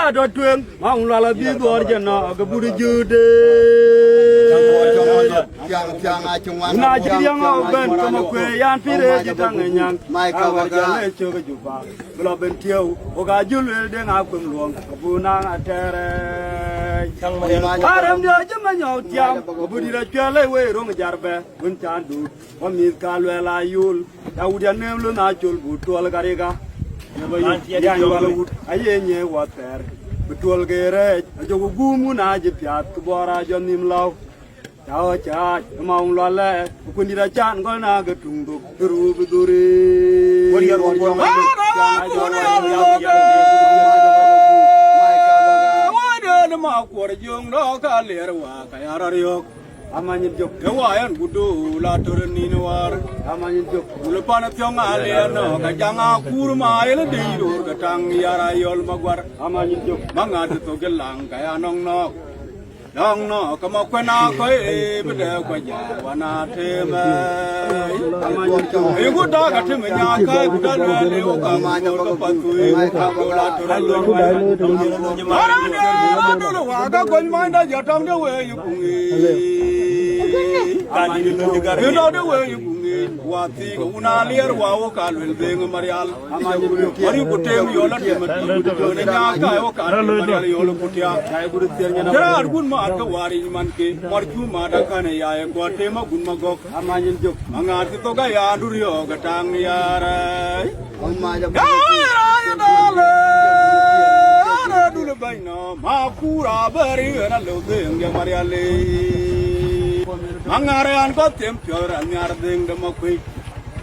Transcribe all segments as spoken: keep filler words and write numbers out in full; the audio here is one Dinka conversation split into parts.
Adɔ tueŋ, ma wun lual abï dhuɔɔr jɛ nɔ, ke but judë. Tiang, tiang, a cï ŋuan. Na cï riɛŋ ɔ bɛ̈n, ke ma kuëë yan pïïr ë cï taŋ ë nyaŋ. Mai ka awär baka. Jal ë cök ë Juba. Bï lɔ ben tiëu, wok a jul lueel deŋ a kueŋ luɔŋ, abun naŋ atɛɛrɛɛc. Arem diɔ cï ma nyɔu tiam, abun dït acuɛl ë wei roŋ jar bɛ, wën can duut. Wa mïth ka luɛɛl a yol, ya wut ya neem lun a col, bu tuɔl ka rika. Ye ba yök, yan wal wut, aye nyie wa thɛɛr. Bi tuɔl ke rɛɛc, a jɔku guum wun a jï piath, ku bɔɔr a jɔ nhïm lɔu. Ca ɣɔc ca ɣac, ë ma wun lualɛ, ku kun dït a can gɔl na ke tuŋ dhok, ë ruu bi dhuri. Wadiɛn ma kuɔr jöŋ dɔ ka liɛr wa, ka ya rɔ riɔk. Amanyit jök. Ke wa yɛn ku dööl a tör ë nin war. Amanyit jök. Ku lë pan ë thiɔ̈ŋ a liɛɛr nɔ, ka jaŋ a kuur ma yen ë dec röör ke taŋ yar a yɔl ma guar. Amanyit jök. Ma ŋaat ë thok ë laŋ, ka ya nɔŋ nɔɔk. Dɔŋ nɔ, ka ma kuɛn a kɔc ë bï dɛ kuɔ jäl wan a tëmɛ. Amanyit jök. Ë ku dɔɔk a tëmɛ nya ka ë ku dal wɛl ë wok ka ma nyɔl ka path ku ë ku ka dööl a tör a lɔ. Araan ë dööl wa ka kony manyda jɔ tɔŋ de wee yï ku ŋic. Ka dït ë lony gar. Ë dɔ̈ de wee yï ku ŋic, wa thiik, wun a liɛr, wa wok ka luel beŋ Marial. Mari ku tem yɔl a tem a tim, ku ne nya ka wok ka luel Marial yɔl ku tia. Jaraat kun ma ka wari man ke, mar ku ma da kan ya e ko tem a kun ma gok. Amanyit jök. Ma ŋaat ke thok a ya dur yɔk a taŋ yar. Ɣɔn mac abï. Ɣɛn raan ye dɔl, ɣɛn raan dul bɛ̈ny nɔ, ma kuur abɛ̈r ɣɛn a lëu dhëëŋ de Marial. Ma ŋaar ɣɛn bä them piɔ̈ɔ̈th raan nhiar dhëëŋ de ma kuëc.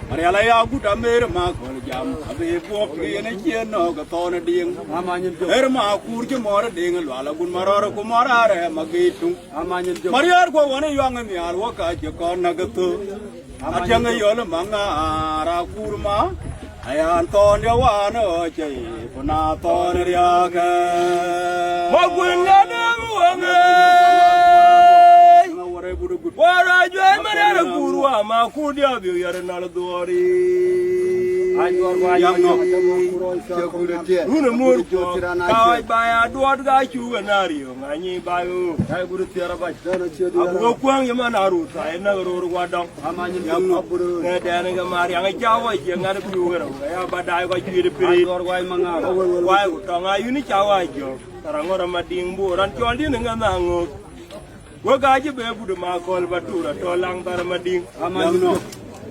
Marial aya gut amer ma köl jam, abï buɔp yen ë ciëën nɔ̈k ë thɔn ë diëŋ. Amanyit jök. Ɣɛr ma kuur cï mɔ̈r ë diëŋ ë lual agut ma rɔ̈ɔ̈r ku mɔ̈r arɛ̈ɛ̈m agëëc tuŋ. Amanyit jök. Marial ku wän ë yuaŋ ë nhial wok ka cï kɔn näk ë thök. Atiɛŋ ë yɔl ë ma ŋaar a kuur ma, ayan thɔn de wan ë ɣɔc cei, ku na thɔn ë riääk ë. Ma kuën ŋa däŋ wëŋ ë. Wär a juɛc man ë kuur wa ma kuur diäk bï yɛr nal dhuɔɔri. Ajuɔr wa yam nɔ. Run ë muɔ̈r kuɔ, ka ɣɔc ba ya duɔt ka cuk ë na riöŋ, anyi ba ɣöök. Abï we kuäŋ ye man a rut, ka ye näk röör wa dɔŋ. Amanyit jök. Ke dɛn ke Marial ë ca wä jiëk ŋat piu ke rou, ke ya ba daai kɔc cuiit pirit. Ajuɔr wa ma ŋaar. Wai ku tɔŋ a yïn ca wä jɔ̈k, tɔ̈ raŋ ŋɔt ama diŋ bor, raan cɔl dïn ë ŋa na ŋöök. Wek aa cï be but ma köl ba tuur atɔ̈ laŋ thar ma diŋ. Amanyit jök.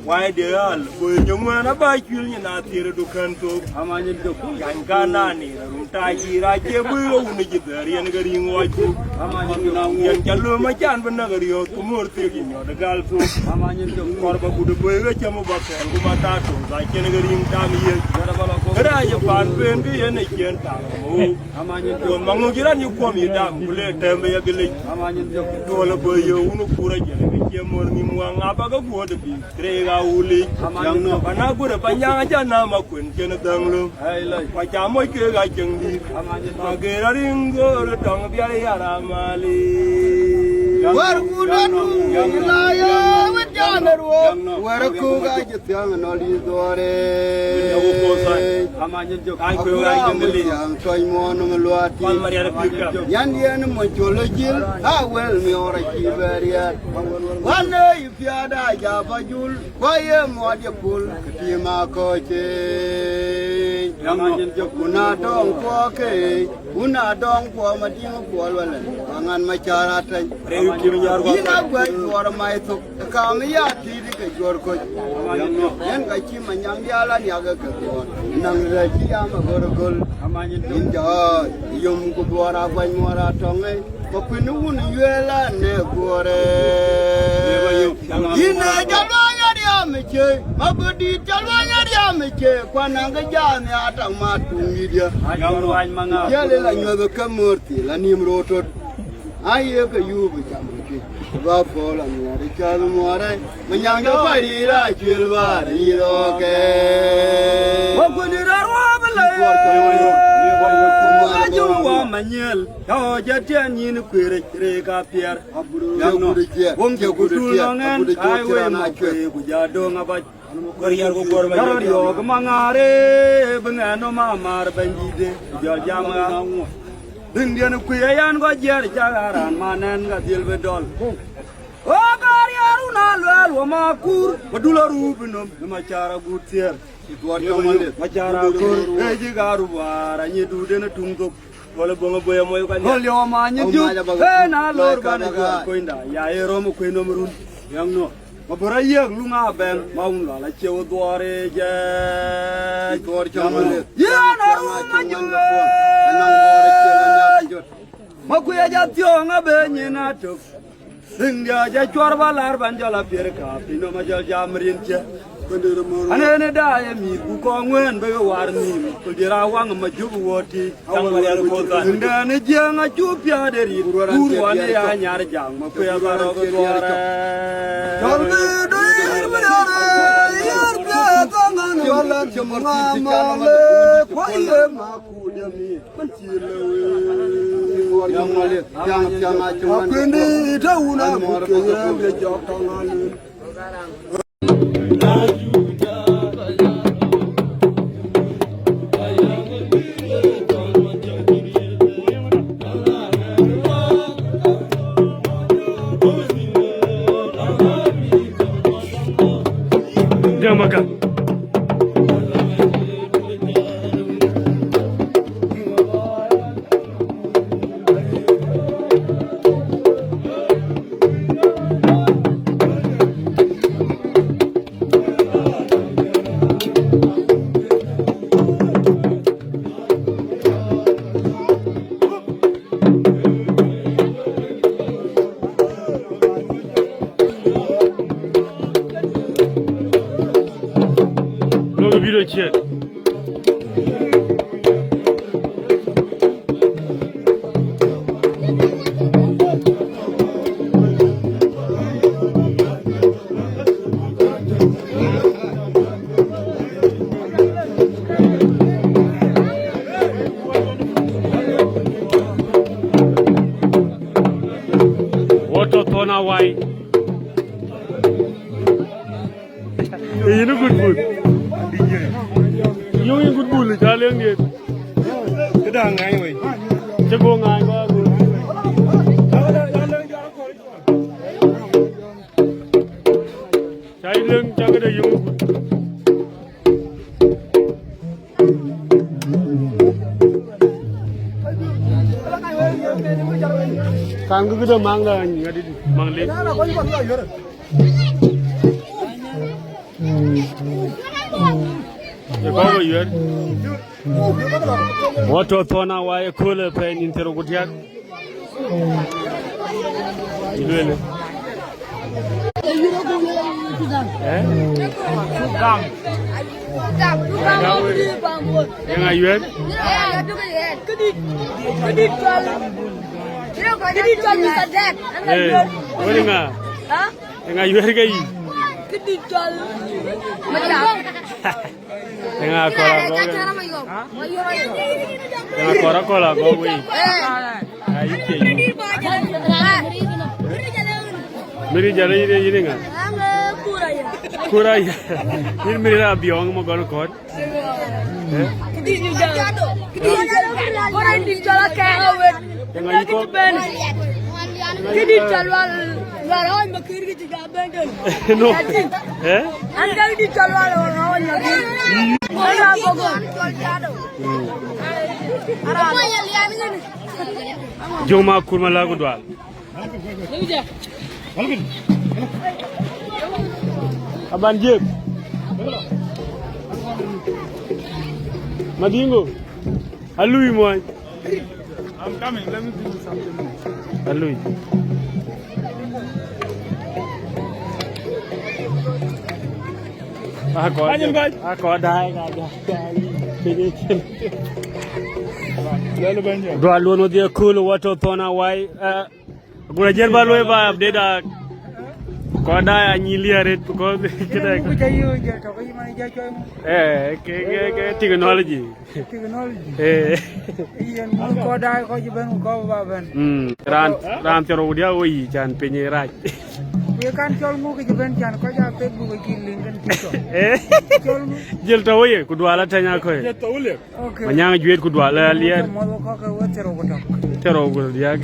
Wai de al, boi nyuŋ wën aba cuil nyin a thiër du kën thok. Amanyit jök. Gany ka na ni, rum ta cï ra cie bui ro wun cï dhɛr yen ke riŋ wɔ cuk. Amanyit jök. Yen ca löm acan bï näk riɔ̈ɔ̈th, ku mör thiek yï nyɔt gal thok. Amanyit jök. Kɔr ba gut boi ke cäm ba kɛɛl, ku ma ta tök, ba cien ke riŋ tam yen. Kërac ë pan pen ke yen ë cien tam. Amanyit jök. Wun maŋö cï raan yï kuɔm yï dam, ku le tɛ̈m bï ya gilic. Amanyit jök. Duɔl ë bɔ̈ ye wun ë kuur ajël, ke cie mor nhïm waŋ, aba ke guɔ̈t ë bï reek a wulic. Amanyit jök. Pan a guöt ë Panyaŋ aca nam akuën cïn dhäŋ löm. Ai lɔc. Ku aca moc keek a cieŋ dïït. Amanyit jök. Ager ariŋ göör ë tɔŋ bial yar amali. Wär ku dɔ̈t ku la ye wët jam ë ruɔ̈ɔ̈k. Wär ku ka thiäŋ nɔl yï dhuɔɔre. Amanyit jök. Ai, ku ai, jëŋ li. Thiäŋ tɔc muɔn nɔm luaati. Pan Marial pïïr ka. Yan diɛn mɔc col ë jil, a wël miɔɔr acï bɛ riɛt. Wan ë yï piaada ja ba jul, ku aye muɔt ye pul, kë tim a kɔc ë. Amanyit jök. Ku na dɔŋ kuɔ ke, ku na dɔŋ kuɔ ma diŋ kuɔ luɛlɛ, aŋan ma car atɛny. Reu tim nyar kuɔ. Yïn a guɛc duɔɔr ma ye thok. Kam ya tït ke juɔ̈r kɔc. Yen ka cï Manyaŋ dial aniak ke dhuɔɔr. Naŋ rɛ̈c cï yam agör göl. Yïn jɔ yom ku dhuɔɔr akuany muɔɔr atɔŋ ë. Ba kuën wun yueel an në guɔ̈ɔ̈r ë. Yïn ë jɔ luɔny ariam ë cie, ma bï dït jɔ luɔny ariam ë cie, ku anaŋ ke jam ya taŋ ma tuŋ yï dië. Yɛl ë la nyuäth ke mör thil anïm röt töt. Aye ke yup ë cam ke cuic, ku ba puɔl aŋuɔɔt ë cäth muɔɔrë, Manyaŋ jɔ kuany rïïr aa cuël bäär ë yïth ɣɔɔke. Wa kuëny rɛ̈ɛ̈r wa bï lɛ̈ɛ̈r, wa jɔŋ wa Manyiël, ka ɣɔɔc ë tiɛɛn nyïïn kuëër rec reek apiɛr. Wöŋ cï ku tuul nɔŋ ɛn, ka ye wëi mɔ̈k kuëë ku jɔ döŋ abac. Kɔɔr yär ku kɔɔr Manyiël. Ka rɔt yɔ̈ɔ̈k maŋaar ë bï ŋɛn nɔm amaar bɛ̈nydïïtde, ku jɔ jam ɣa. Riŋdiɛn kuië yan kɔc jiɛɛr cak a raan man ɛn ka dhiël bï dɔl. O kariɛɛr wun a luɛɛl wä ma kuur, wä dul a ruup ë nöm, ë ma car agut thiëër. Ma car agut, ee cï ka rup waar, anyi duut en ë tuŋ thok. Gɔl ë boŋ ë boi amoc ka Gɔl yɔm anyi thiök, ee na lor ban ë juɔr konyda, ya ee rɔm ë kuëë nöm run. Yäŋ nɔ. Mabor ayiëk luŋ abɛ̈n, ma wun lual acie we dhuɔɔr ë jɛɛc. Dhuɔɔr cɔŋ wël. Yɛn arum anyuŋ. Makuic aca thiɔ̈ɔ̈ŋ abë nyin atök. Riŋdiɛ̈ aca cuɔr ba laar ban jɔl apiɛr ka piny nɔm ajɔl jam rin cë. Anënë daai ë mïth ku kɔŋ wën bï ke war nïïm, ku diɛ̈r awaŋ ë majup wuɔ̈t tïc. Ndɛn ë jiëŋ acuk piäät ë rit, wur wan ë ya nyar jaŋ, ma kuiɛ ba rɔk ë dhuɔɔrɛ. Cɔl bï duiir bï rɔt ë yer piɛth aŋän wälän cï ŋamal ë kuɔc ye ma kuc ë mïth, man cï lëu ë. Akuëndï të wun akut ke rɛ̈m de jɔk tɔŋ alun. Jamaka. Look at video chat. Wɔ tɔ̈ thɔn awai. Ee, yïn ë gut bul. Yöŋ yïn gut bul, ca leŋ diet. Këda ŋany wei. Cï go ŋany kɔ̈k agut. Ca yï leŋ, ca këde yöŋ ë gut. Kan kë këde maŋ da ŋadït, maŋ le. Ye kɔ̈k ë yuɛ̈r. Wɔ tɔ̈ thɔn awai ëköölë pɛɛi nïn thiërrou ku diäk. Luele. Eh? Dam. Yeŋa yuɛ̈r? Eh, wël ŋa? Yeŋa yuɛ̈r ke yï? Eŋa kɔɔr agɔk? Eŋa kɔɔr akɔɔr agɔk wei? Ai, ke yï. Miri jala yïn, yïn ŋa? Kura ya. Yïn miri ra biɔŋ mo gɔn kɔt. Eh? Eŋa yï kɔɔr? Këdï cɔl wal, wal ɔny ma kër kë cï ja bɛ̈n tën. No. Eh? An ka di cɔl wal wal ɔny ma kër. Wala gogo. Joma kur ma la ku dual. Aban Jeb. Madingo. Alui muɔny. I'm coming. Let me give you something. Alui. Akɔ, anyim kɔc. Akɔ daai ka ja. Lɛl bɛ̈ny. Dual luɔn wodhie kööl wɔ tɔ̈ thɔn awai, eh, gura jɛl ba luɔi ba update a kɔ daai a nyi liɛɛr rit because këdɛ. Ku ca yï jɛl tɔ̈ ke yï man ja cuai mu. Eh, ke, ke, ke technology. Technology. Eh. Yen mun kɔ daai kɔc bɛ̈n ku kɔc ba bɛ̈n. Mm. Raan, raan thiɔrou diäk wo yic can piny rac. Ku ye kan cɔl ŋu kë cï bɛ̈n can kɔc a Facebook acï link kën TikTok. Eh. Cɔl ŋu? Jël tɔ̈ wo ye, ku dual atɛny akɔ̈i. Jël tɔ̈ wo liep. Okay. Manyaŋ Juet ku dual aliɛr. Mɔ̈l kɔ̈k ke we thiɔrou ku tök. Cä rou gol diäk.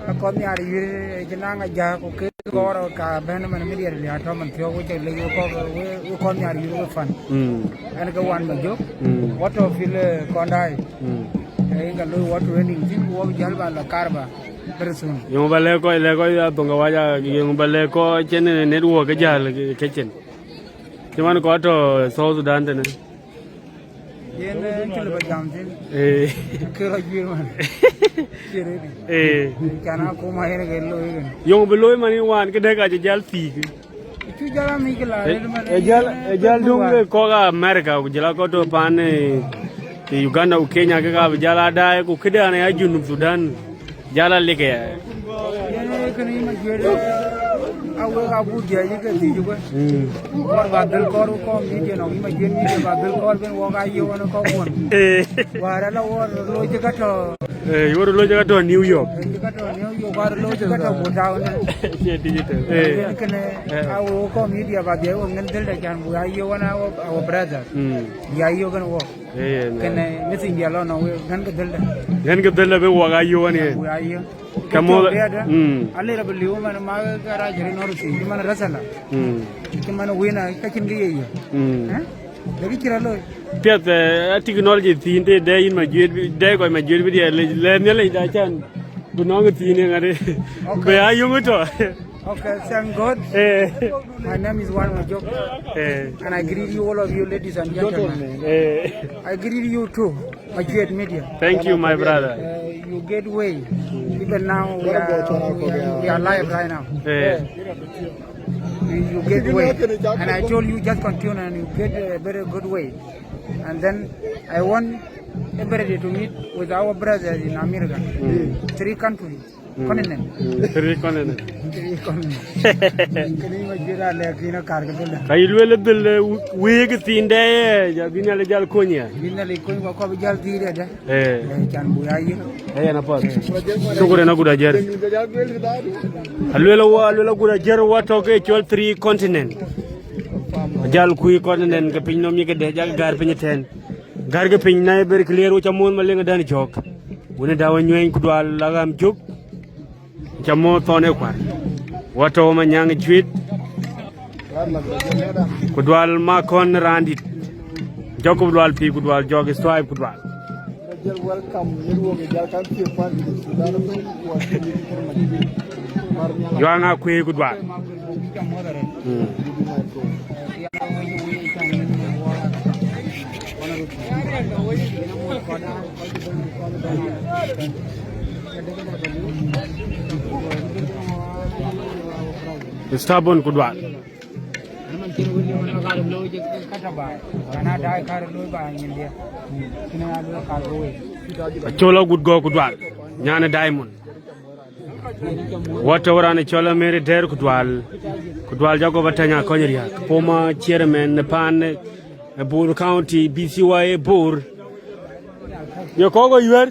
Akɔn nhiaar yïr, cï naŋ ajak, ku ke gɔɔr ka bɛ̈n man mi diɛɛr liaat tɔ man thiɔ̈k, wek cä lec wek kɔc, wek, wek kɔn nhiaar yïr wek fan. Mm. Ɛn ke wan ma jök. Mm. Wɔ tɔ fil, eh, kɔn daai. Mm. Eh, yen ka looi wɔ training thïn, ku wɔ bï jäl ba la karba very soon. Yöŋ ba lɛ̈k kɔc, lɛ̈k kɔc ya thoŋ ke wac, a yöŋ ba lɛ̈k kɔc cïn network ke jäl ke, ke cïn. Cï man kɔc tɔ South Sudan tënë. Yen, eh, cï lëu ba jam thïn. Eh. Ke rɔt juëër man. Cï rëëdi. Eh. Can akuma yen ke looi yen. Yöŋ bï looi man yen wään, këdë ka cï jäl thiik. Cï jäl amïc ke la rëëdi man, e jäl, yen, eh, e jäl döŋ ke kɔk America, ku jël akɔc tɔ pan, eh, Uganda ku Kenya ke ka bï jäl aa daai, ku këdë an ya Junub Sudan. Jal a lik ya. Yen ee kënë yï Majuet, a wek abuk diɛɛc ke thiic wek. Mm. Kɔɔr ba dhil kɔɔr, kɔɔr media nɔŋ yï Majuet media ba dhil kɔɔr ben wɔk a yiëk wan kɔk wun. Eh. Wäär ala wɔ röt looi cï ka tɔ. Eh, wɔ röt looi cï ka tɔ New York. Cï ka tɔ New York, wäär looi cï ka tɔ Butau ne. Cie digital. Eh. Yen kënë, eh, a wek kɔɔr media ba dhiɛɛc wek ŋen dhil de can bu ya yiëk wan our, our brother. Mm. Ya yiëk kën wɔk. Ee, na. Kënë message diɛ̈ lɔ nɔŋ wek, ŋɛ̈n ke dhëlde. Ŋɛ̈n ke dhëlde bï wɔk aa yöök ɣɛn yen. Wek aa yöök. Ka moth. Cɔk diɛ̈ɛ̈dë, mm, a lëër abï liu man, ma ke rac rïn nɔn rït, cï man rɛ̈thɛla. Mm. Cï man wën a, ka cïn kë ye yök. Mm. Eh? Lëkë cï rɔt looi. Piɛth, eh, a technology thiin të dɛ yïn Majuet bï, dɛ kɔc Majuet bï diɛɛr lec, lɛ̈ɛ̈r Nhialic da can. Bï nɔŋ ë thiin ë ŋadï. Okay. Bï aa yöŋ ë tɔ. Okay, thank God. Eh. My name is Wan Majok. Eh. And I greet you, all of you, ladies and gentlemen. Eh. I greet you too, Majuet Media. Thank you, my brother. Uh, you get way. Even now, we are, we are, we are live right now. Eh. You, you get way. And I told you, just continue and you get a very good way. And then I want everybody to meet with our brothers in America. Mm. Three countries. Mm. Continent. Mm, three continent. Three continent. Kënë yï Majuet a lɛ̈k yïn a kar ke dhël. Ka yï lueel dhël, eh, wëëk thiin dɛ, eh, ja bï Nhialic jal kony ya. Bï Nhialic kony, wa kɔp jal dhil dɛ. Eh. Eh, can bu ya yïn. Eh, yɛn apath. Eh. Shukran agut ajer. A lueel wa, a lueel agut ajer wa tɔ ke cɔl three continent. Jal kuc continent ke piny nɔm ye ke dɛ, jal gär piny tɛ̈n. Gär ke piny na ye very clear, wo ca muɔ̈th ma leŋ dan jɔk. Wun da wa nyuɛny Kudual la gam jök. Ca muɔ̈th thɔn e kuar. Wa tɔ ma nyaŋ Juet. Kudual ma kɔn randit. Jɔk Kudual pi Kudual jɔk is tribe Kudual. Yuaŋ a kuëë Kudual. Mm. Stubborn Kudual. Acol agut gɔ̈k Kudual. Nyan ë Diamond. Wa tɔ̈u raan ë cɔl Mary Dɛ̈ɛ̈r Kudual. Kudual Jacob Atany Akɔny Riak, former chairman në paan ë Bor County, B C Y A Bor. Ye kɔ̈k ë yuɛ̈r.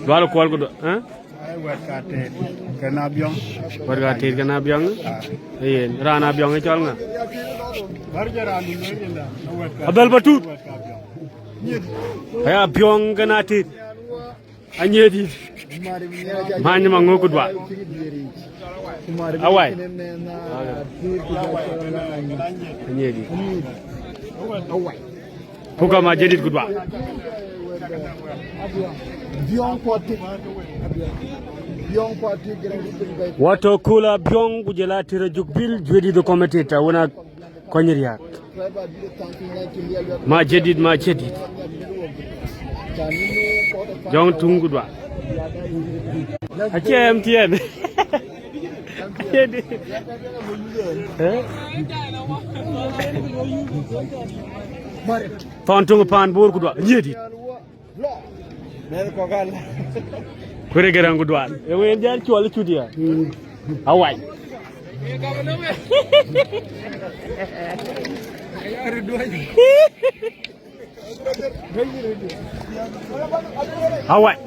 Dual Kuɔl Kudual, eh? Ai, wɛ̈t ka tëët, kën Abiɔŋ. Wɛ̈t ka tëët kën Abiɔŋ? Ah. Yen, raan Abiɔŋ ë cɔl ŋa? Bär jɛ raan dun wëëc yïnda, wɛ̈t ka Abel Batut. Wɛ̈t ka Abiɔŋ. Aya Abiɔŋ kën atëët. Anyiëëdït. Many ma ŋö Kudual. Awai. Anyiëëdït. Puka ma jadid Kudual. Wa tɔ kula Biɔŋ ku jël Atir Jukbil, juëëdït committee ta wën a Kɔny Riak. Ma jadid, ma jadid. Jɔŋ Tuŋ Kudual. Acie M T N. Jadid. Eh? Thɔn Tuŋ paan Bor Kudual. Jadid. Kuëre Garaŋ Kudual. E wen jal cuɔl cut ya. Awai. Awai.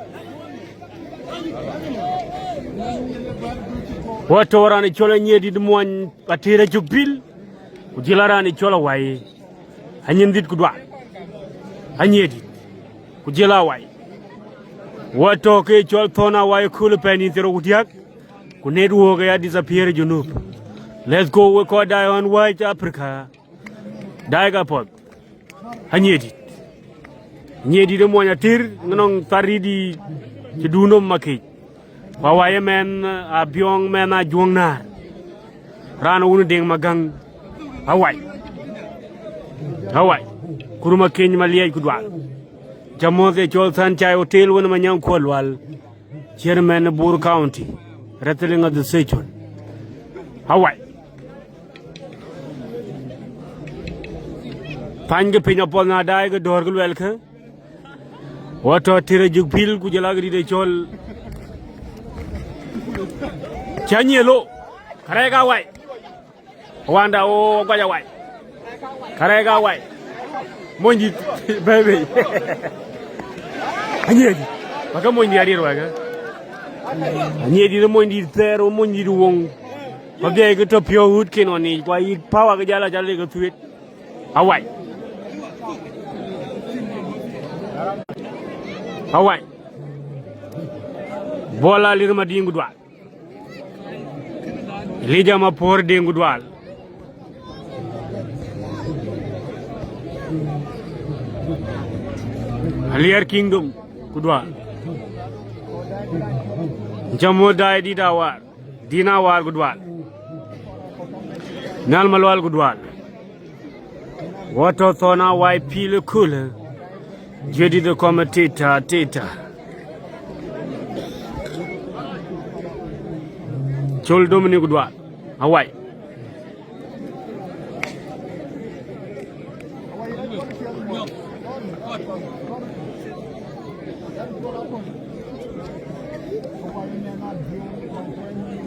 Wa tɔ raan cɔl Anyiëëdït muɔny Atir Jukbil. Ku jël raan cɔl Awai. Anyiëëdït Kudual. Anyiëëdït. Ku jël Awai. Wɔ tɔ̈ ke cɔl Thɔn Awai kööl pɛɛi nïn thiërrou ku diäk, ku network aya disappear Junub. Let's go, we kɔc daai ɣɔn wääc Africa. Daai ka puɔth. Anyiëëdït. Anyiëëdït ë mony Atïr, ŋinɔŋ thar rït cï duunɔm makec. Ku Awai ë mɛnh Abiɔŋ, mɛnh Ajuɔŋ Näär. Raan wun Deŋ Magäŋ. Awai. Awai. Kurum Akeny Maliɛc ku Dual. Ca muɔ̈th ë cɔl Sunshine Hotel wën Manyaŋ Kuɔl Lual. Chairman Bor County Wrestling Association. Awai. Pany ke piny apuɔth na daai ke dɔ̈ɔ̈r ke luɛlkë. Wɔ tɔ̈ Tïr ë Jukpil ku jɔl a ke dït ë cɔl. Cä nyiëë lo. Kärɛc ka Awai. Wanda o guac Awai. Kärɛc ka Awai. Monydït bɛ̈ɛ̈i bei. Anyiëëdït. Bäkë monydït ariɛr wɛ̈kë. Anyiëëdït, monydït thɛɛr, o monydït woŋ. Ku dhiɛɛi ke tɔ̈ piɔ̈u wut ken ɣɔn yiic, ku ayï power ke jal a jal ke thuet. Awai. Awai. Bol Alir Madiŋ ku Dual. Elijah Mapuɔ̈r Deŋ ku Dual. Aliɛr Kingdom ku Dual. Cä muɔ̈th daai Dït Awar. Dïn Awar ku Dual. Nhial Malual ku Dual. Wɔ tɔ̈ Thɔn Awai pil ë kööl. Juëc dït ë kɔm ë tita, tita. Col Dominic ku Dual. Awai.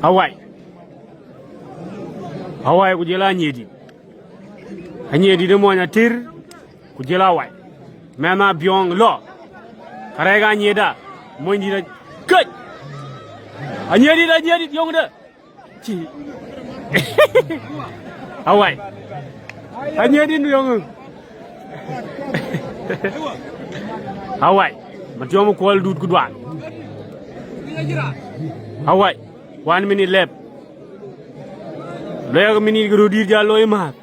Awai. Awai ku jɔl Anyiëëdït. Anyiëëdït ë mony Atïr, ku jɔl Awai. Mɛnh Abiɔŋ lɔ. Kärɛc ka Anyiëëda. Monydït a-, këc. Anyiëëdït, Anyiëëdït, yöŋde. Cï. Awai. Anyiëëdït yöŋ. Awai. Matiɔm Kuɔl Dut ku Dual. Awai. One minute left. Lɛ̈k minit ke röt dït jal looi määth.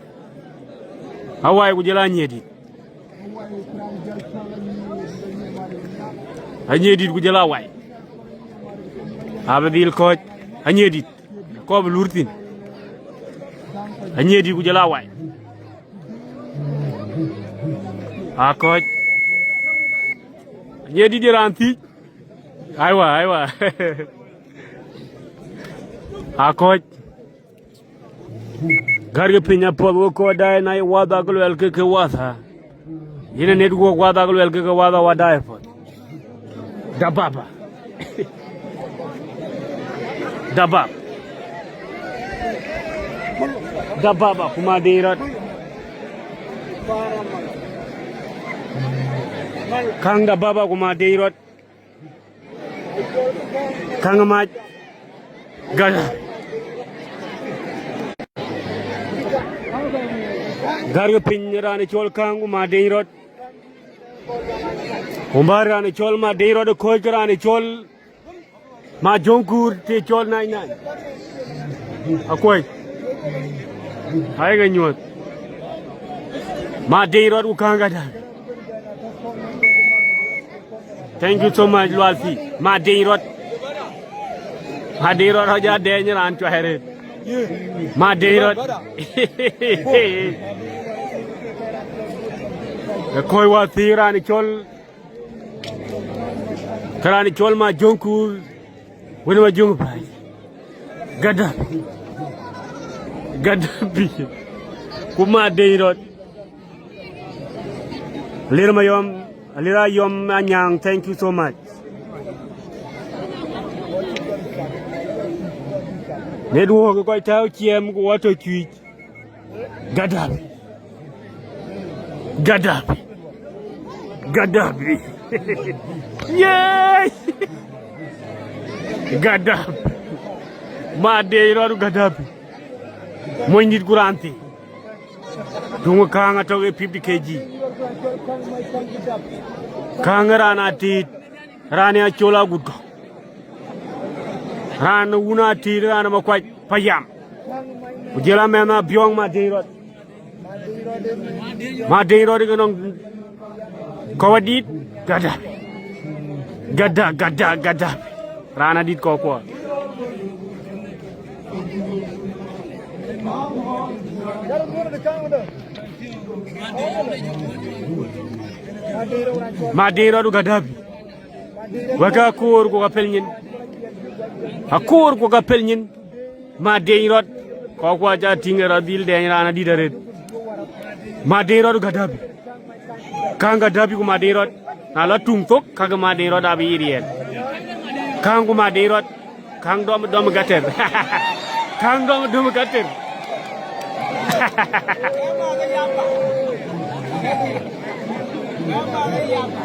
Awai ku jɔl Anyiëëdït. Anyiëëdït ku jɔl Awai. Abï dhil kɔ̈ɔ̈c. Anyiëëdït. Kɔp lur thïn. Anyiëëdït ku jɔl Awai. Akɔ̈ɔ̈c. Anyiëëdït ye raan thiëc. Aiwa, aiwa. Akɔ̈ɔ̈c. Gärkë piny apuɔth, wek kɔc daai, na ye wadha ke luɛl ke ke wadha. Yïn ë network wadha ke luɛl ke ke wadha wa daai puɔth. Da baba. Da baba. Da baba ku ma deny rɔt. Kaŋ da baba ku ma deny rɔt. Kaŋ mac. Gäl. Gärkë piny, raan ë cɔl Kaŋ ku ma deny rɔt. Ku bä raan ë cɔl ma deny rɔt ë kɔ̈ɔ̈c ke raan ë cɔl ma Jɔŋkuur të cɔl nany nany. Akuɔc. Ayek nyuɔ̈th. Ma deny rɔt ku Kaŋ Gädäŋ. Thank you so much, Lual Thii. Ma deny rɔt. Ma deny rɔt, rɔt ja deny raan cuai rëët. Ma deny rɔt. Ë kɔc wa thii raan cɔl, ke raan cɔl ma Jɔŋkuur. Wën ma Jɔŋ Päc. Gädäŋ. Gädäŋ bï. Ku ma deny rɔt. Alir Mayɔm, Alir Ayɔm Anyaŋ, thank you so much. Network kɔc tääu ciɛɛm ku wɔ tɔ cuic. Gaddafi. Gaddafi. Gaddafi. Yey! Gaddafi. Ma deny rɔt Gaddafi. Monydït ku raan thii. Tuŋ Kaŋ atɔ̈ ke fifty K G. Kaŋ raan atiit. Raan ë Acol Agut Gɔ̈k. Raan ë wun Atït, raan ë Makuac Payam. Ku jël amɛnh Abiɔ̈ŋ Madeny Rɔt. Madeny Rɔt ke nɔŋ kɔ̈u adït, Gadabi. Gada, Gada, Gadabi. Raan adït kɔ̈u kuɔ. Madeny Rɔt Gadabi. Wek akoor ku ka pel nyin. Akoor ku ka pel nyin. Madeny Rɔt. Kɔ̈u kuɔ ca tïŋ ë rɔt dhil dɛny raan adït arëët. Madeny Rɔt Gadabi. Käŋ Gadabi ku Madeny Rɔt. Na lɔ tuŋ thok, käk Madeny Rɔt abï riɛl. Käŋ ku Madeny Rɔt. Käŋ dɔm, dɔm Gater. Käŋ dɔm, dɔm Gater.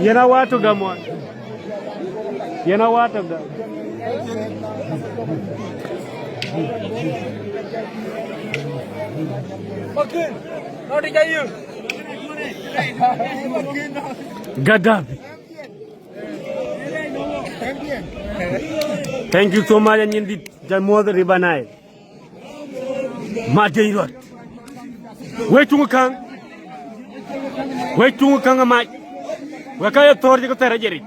Yen awatu gamɔ. Yen awatu da. Gadabi. Thank you so much, and indeed, Jamuoth River Nile. Madeny Rɔt. Wek tuŋ käŋ. Wek tuŋ käŋ amac. Wek ka ye thɔ̈r cï ke thɛɛr ajeric.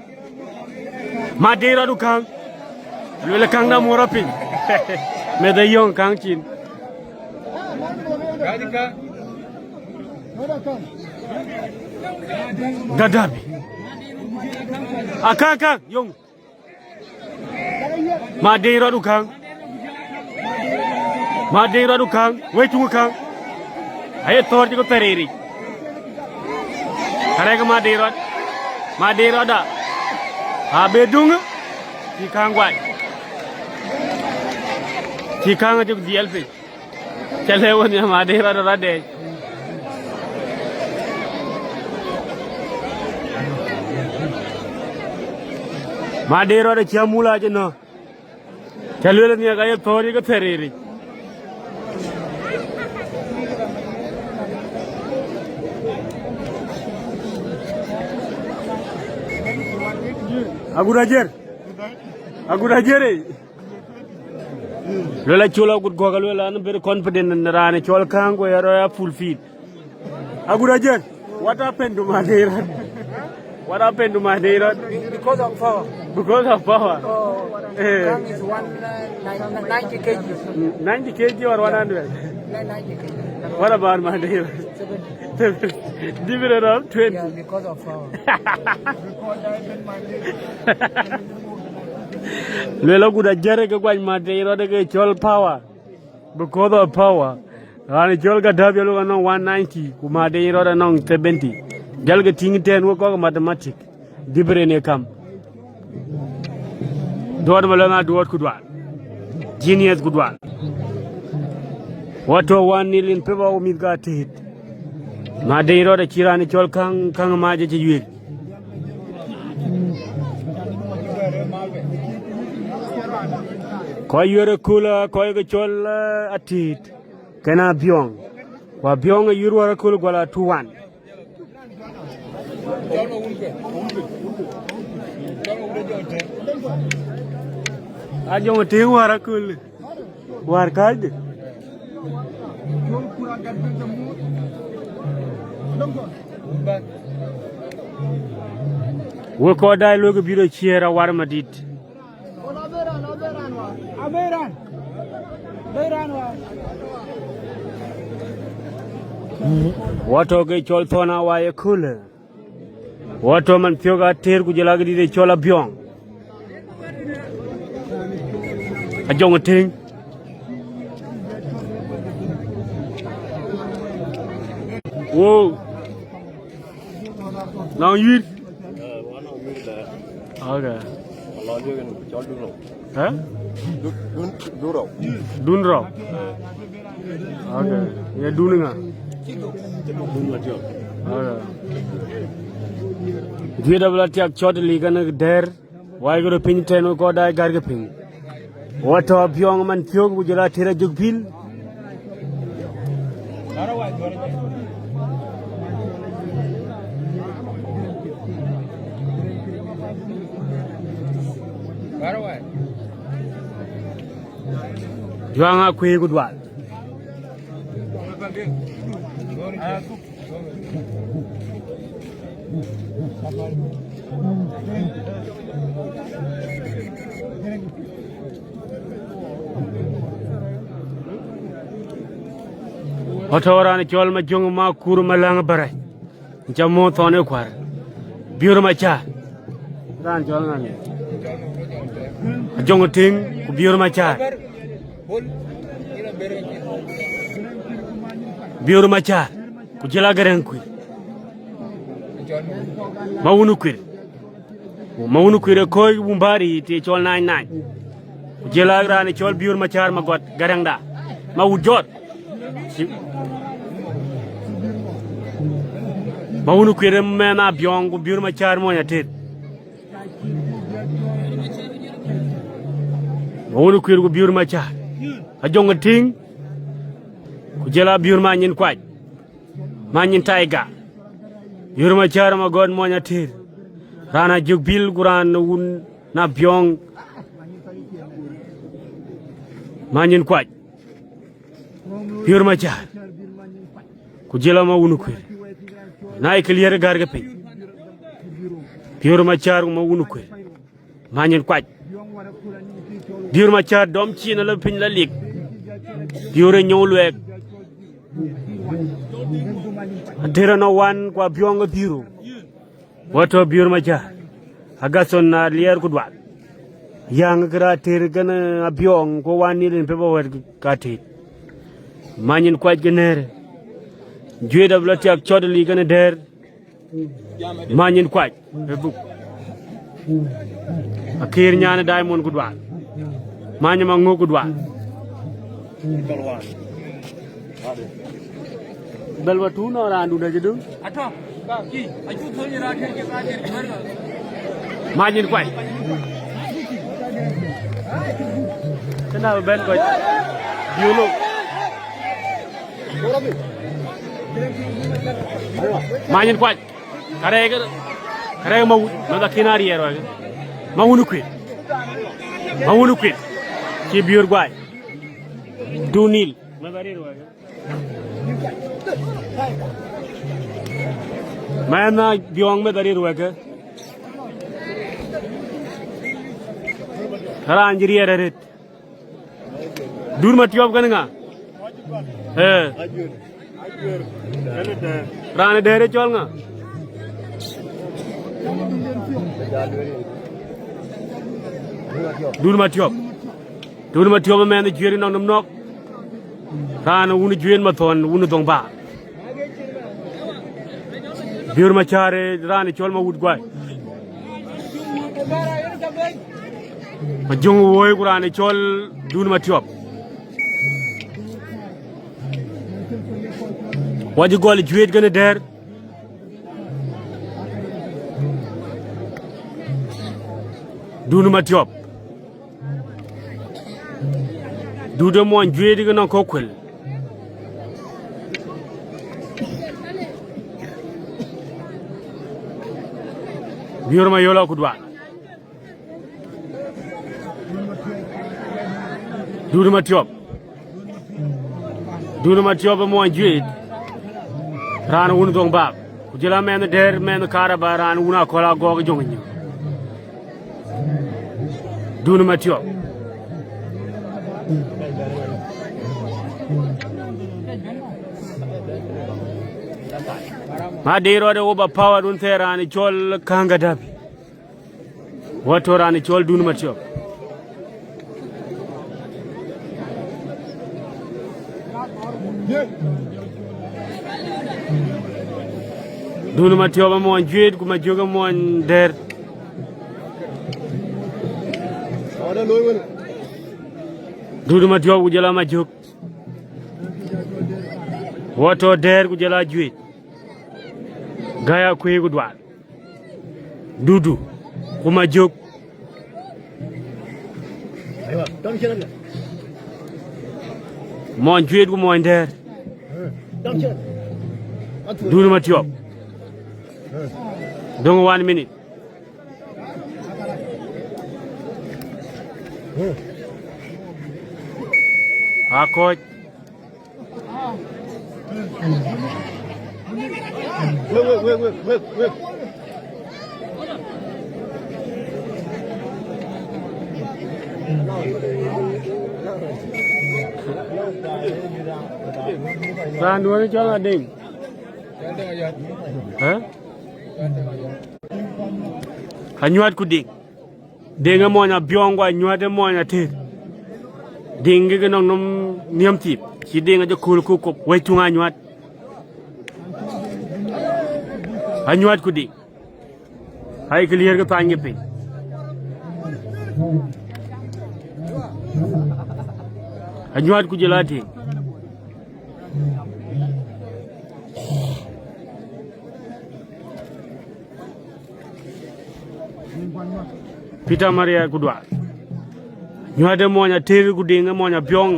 Madeny Rɔt u käŋ. Luel käŋ da muɔr apiny. Meth ayɔ̈ŋ käŋ cin. Gadabi. Akäŋ, käŋ, yöŋ. Madeny Rɔt u käŋ. Madeny Rɔt u käŋ. Wek tuŋ käŋ. Aye thɔ̈r cï ke thɛɛr riric. Arɛ̈k Madeny Rɔt. Madeny Rɔt da. Abe duŋ. Cï käŋ guac. Cï käŋ acï dhiɛl piny. Ca lɛ̈k wën ya Madeny Rɔt rɔt dɛɛc. Madeny Rɔt acï amul acï nɔ̈k. Ca lueel nhiɛk aye thɔ̈r ye ke thɛɛr riric. Agut ajer. Agut ajer, eh. Luel Acol Agut Gɔ̈k, luel an very confident në raan cɔl käŋ ku ya rɔ ya full feed. Agut ajer. What happened to Madeny Rɔt? What happened to Madeny Rɔt? Because of power. Because of power. Oh, eh. Kang is one, uh, nine- ninety K G. Ninety K G or one hundred? Nine- ninety K G. What about Madeny Rɔt? Seventy. Different of twenty. Yeah, because of power. Luel agut ajer ke guany Madeny Rɔt ke cɔl power. Because of power. Raan cɔl Gadabi alok anɔŋ one ninety, ku Madeny Rɔt anɔŋ seventy. Jal ke tïŋ tɛ̈n wek kɔ̈k mathematic. Different ë kam. Duɔt Malɔŋ a duɔt ku dual. Genius ku dual. Wɔ tɔ̈ one nil in favor of mïth ka Atït. Madeny Rɔt acï raan cɔl käŋ, käŋ mac acï yueel. Kɔc yuɛɛr ëköl, kɔc ke cɔl, eh, Atït. Kën Abiɔ̈ŋ. Ku Abiɔ̈ŋ ë yuɛɛr wäär ëköl guala two one. Ajɔŋ tïŋ wäär aköl. Wäär kääcde. Wek kɔc daai luek bï rɔt ciëër awar madït. Wɔ tɔ̈ ke cɔl Thɔn Awai ëköl. Wɔ tɔ̈ man thiök Atëër ku jɔl a këdït ë cɔl Abiɔ̈ŋ. Ajɔŋ tïŋ. Wou. Nɔŋ yuïr. Okay. Hä? Dun rɔu. Okay. Ye dun ŋa? Okay. Dhiëëth abï la tiak cɔt lik an dɛ̈ɛ̈r. Wai kërë piny tɛ̈n wek kɔc daai gärkë piny. Wɔ tɔ̈ Abiɔ̈ŋ man thiök ku jɔl Atëër ajök pïl. Juaŋ Akuëi ku Dual. Ɣɔn tɔ̈u raan cɔl Majöŋ Makur Maläŋ Bɛ̈rɛ̈c. Ca muɔ̈th thɔn ë kuär. Biöör Macäär. Raan cɔl ŋa? Ajöŋ Tiŋ ku Biöör Macäär. Biöör Macäär. Ku jël Agärɛŋ Kuir. Ma wun Kuir. Ku ma wun Kuir ë kɔc wun bäri të cɔl nany nany. Ku jël raan cɔl Biöör Macäär Magɔt Gärɛŋda. Ma wut jɔt. Ma wun Kuir ë mɛnh Abiɔŋ ku Biöör Macäär mony Ater. Ma wun Kuir ku Biöör Macäär. Ajöŋ Tiŋ. Ku jël Biöör Manyin Kuac. Manyin Taiga. Biöör Macäär Magɔt mony Ater. Raan Ajök Bil ku raan wun Abiɔŋ. Manyin Kuac. Biöör Macäär. Ku jël ma wun Kuir. Na ye kë liɛɛr gäärkë piny. Biöör Macäär ku ma wun Kuir. Manyin Kuac. Biöör Macäär dɔm cin ala piny la lik. Biöör ë nyou luɛɛk. Ater anɔ wan ku Abiɔŋ ë dhïïr. Wɔ tɔ̈ Biöör Macäär. Agathon na liɛɛr ku Dual. Yäŋ kë raan Ater kën Abiɔŋ ku wan nil in pep awɛ̈t ka tit. Manyin Kuac ke nɛ̈ɛ̈r. Juëët abï lɔ tiak cɔt lik kën Dɛ̈ɛ̈r. Manyin Kuac ë buk. Akëër nyan ë Diamond ku Dual. Many ma ŋök ku Dual. Bɛl wa tuun nɔ raandu dä jëdu. Manyin Kuac. Këna bï bɛ̈n kɔc. Biöör lok. Manyin Kuac. Karɛɛk, karɛɛk ma wut, ma dhakin ariɛɛr wɛ̈kë. Ma wun Kuir. Ma wun Kuir. Cï Biöör guai. Du nil. Ma dharir wɛ̈kë. Ma ɛn Abiɔŋ ma dharir wɛ̈kë. Raan cï riɛɛr arët. Dun Matiɔp kën ŋa? Ee. Raan ë Dɛ̈ɛ̈r ë cɔl ŋa? Dun Matiɔp. Dun Matiɔp ë mɛnh ë Juëër nɔŋ nɔm nɔ̈k. Raan wun ë Juëër Mathɔn, wun ë Dhoŋ Baar. Biöör Macäär ë raan ë cɔl ma wut guai. Ajöŋ Woi ku raan ë cɔl Dun Matiɔp. Wɔ cï gɔl Juëët kën Dɛ̈ɛ̈r. Dun Matiɔp. Dut ë muɔny Juëët ke nɔŋ kɔ̈k kuël. Biöör Mayol akuduan. Dut Matiɔp. Dun Matiɔp ë muɔny Juëët. Raan wun Dhoŋ Baar. Ku jël amɛnh Dɛ̈ɛ̈r, mɛnh Karaba, raan wun Akɔl Agɔɔk Jɔŋ Nyïn. Dun Matiɔp. Ma dee rɔt ë wo ba power dun thɛɛr raan cɔl Kaŋ Gaddafi. Wɔ tɔ̈ raan cɔl Dun Matiɔp. Dun Matiɔp ë muɔny Juëët ku Majök ë muɔny Dɛ̈ɛ̈r. Dun Matiɔp ku jël a Majök. Wɔ tɔ̈ Dɛ̈ɛ̈r ku jël a Juëët. Gäi Akuëi ku Dual. Dudu ku Majök. Muɔny Juëët ku muɔny Dɛ̈ɛ̈r. Dun Matiɔp. Döŋ one minute. Akɔc. Wek, wek, wek, wek, wek, wek. Raan duɔ̈n cɔl Adeng. Hä? Anyuat ku Deng. Deng ë mony Abiɔŋ, ku Anyuat ë mony Ater. Deng ke ke nɔŋ nɔm nhiëm thip, cï Deng ajɔ kööl ku kop wec tuŋ Anyuat. Anyuat ku Deng. Ai, ke liɛɛr ke thany ke piny. Anyuat ku jɔl a Deng. Peter Maria Kudwa. Anyuat ë mony Ater ku Deng ë mony Abiɔŋ.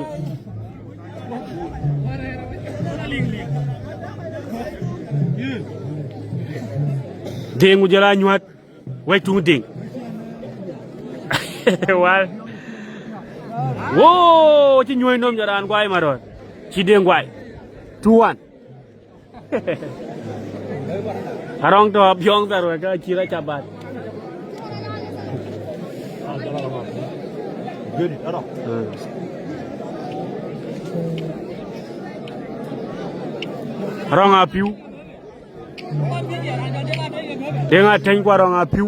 Deng ku jɔl a Anyuat. Wec tuŋ Deng. Wal. Wo, cï nyuɔ̈ɔ̈ny nɔm jɔ raan guai marɔt. Cï Deng guai. Two one. Arɔŋ tɔ̈ Abiɔŋ thar wek ka cï rɔt cabat. Arɔŋ Apiu. Deng Ateny ku Arɔŋ Apiu.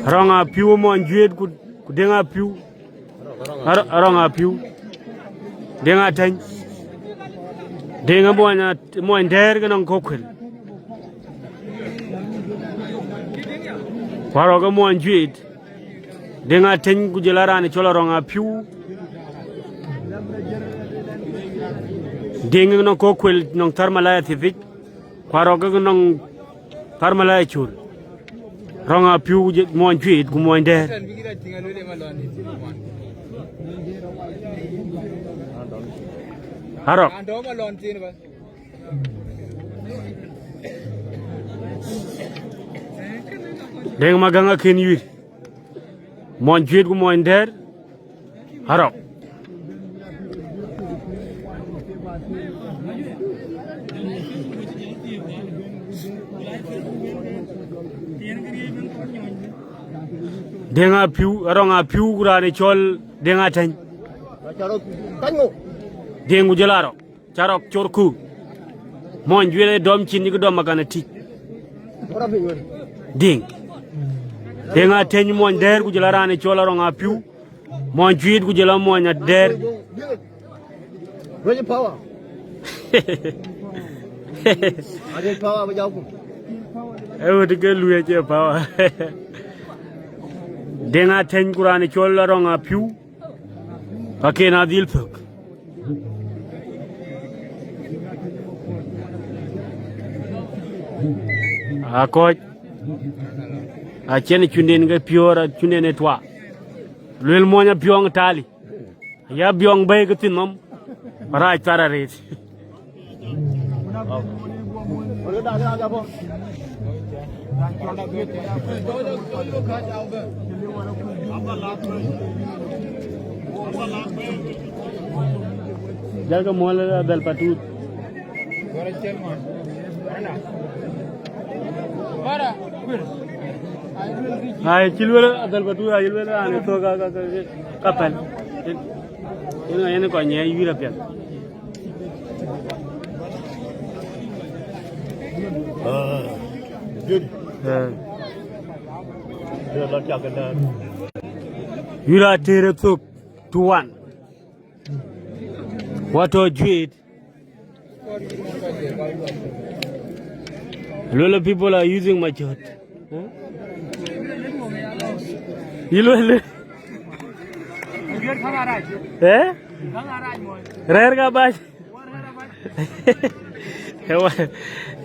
Arɔŋ Apiu mony Juet ku, ku Deng Apiu. Arɔ-, Arɔŋ Apiu. Deng Ateny. Deng ë mony At-, mony Dɛɛr ke nɔŋ Kokuel. Ku Arɔk ë mony Juet. Deng Ateny ku jɔl a raan cɔl Arɔŋ Apiu. Deng ë nɔŋ Kokuel nɔŋ Thar Malaya Thiëthic. Ku Arɔk ë nɔŋ Thar Malaya Col. Arɔŋ Apiu ku jɔl mony Juet ku mony Dɛɛr. Arɔk. Deng Magäŋ akën yuir. Mony Juet ku mony Dɛɛr. Arɔk. Deng Apiu, Arɔŋ Apiu ku raan ë cɔl Deng Ateny. Deng ku jɔl Arɔk. Carɔk corku. Mony Juet ë dɔm cin yïk dɔm makan atic. Deng. Deng Ateny mony Dɛɛr ku jɔl a raan ë cɔl Arɔŋ Apiu. Mony Juet ku jɔl a mony Adɛɛr. Wec power. Wec power ba jam ku. Ee wët ke luui acie power. Deng Ateny ku raan ë cɔl Arɔŋ Apiu. Akën adhil thök. Akɔc. Acïn cunden ke piɔ̈ɔ̈r, cunden ë tua. Luel mony Abiɔŋ tali. Ya Abiɔŋ bɛ̈i ke thïn nɔm. Rac thar arëët. Jalkë muɔl Abel Patut. Ai, cï luel Abel Patut, ai, luel an, thok ka, ka, ka, ka pɛ̈l. Yen, yen kɔc nyiɛɛc wïïr apiɛth. Ah. Good. Eh. Good luck, Jack, and, uh, Yura Tere Thuk, two one. What a great. A lot of people are using my chart. Huh? You know, eh? Rare ka ba.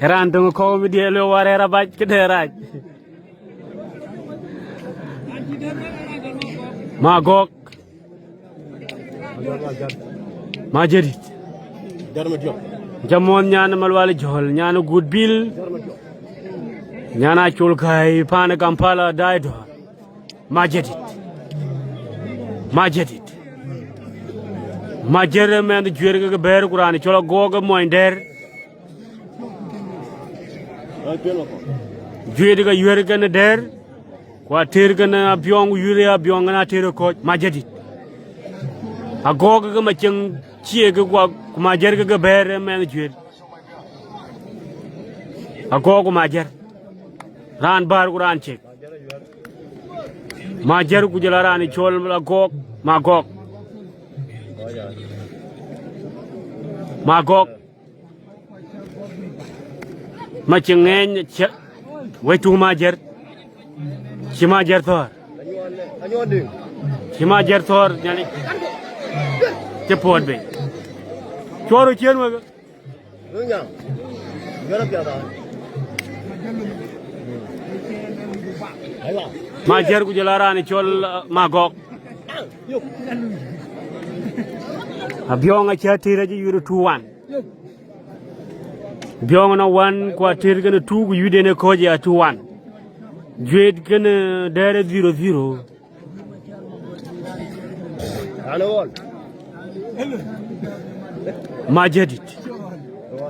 Raan töŋ kɔ̈u mi diɛɛl wek warɛɛr abac këde rac. Magɔ̈k. Majëdït. Jamuɔ̈th nyan Malual Jɔ̈l, nyan Gut Bil. Nyan Acol Gäi, paan Kampala, daai dɔ̈ɔ̈r. Majëdït. Majadit. Majër ë mɛnh Juet ke ke bɛ̈ɛ̈r, ku raan cɔl Agɔɔk ë muɔny Dɛ̈ɛ̈r. Juet ke yuɛ̈r kenë Dɛ̈ɛ̈r, ku Ater kenë Abiɔŋ, ku yuɛ̈r Abiɔŋ kenë Ater ë kɔ̈c, Majadit. Agɔɔk ke Maceŋ cie ke, ku, ku Majër ke ke bɛ̈ɛ̈r ë mɛnh Juet. Agɔɔk ku Majër. Raan bäär ku raan cek. Majër ku jɔl a raan cɔl Agɔɔk, Magɔɔk. Magɔɔk. Maceŋ ŋɛɛny cë, wec tuŋ Majër. Cï Majër thɔ̈ɔ̈r. Cï Majër thɔ̈ɔ̈r, Nhialic cï puɔ̈t bei. Cuɔr ë ciëën wek. Majër ku jɔl a raan cɔl, uh, Magɔɔk. Abiɔŋ acï Ater acï yuɛ̈r two one. Abiɔŋ ënɔŋ one ku Ater kenë two ku yuɛ̈rden ë kɔ̈c ya two one. Juet kenë Dɛ̈ɛ̈r ë zero zero. Majadit.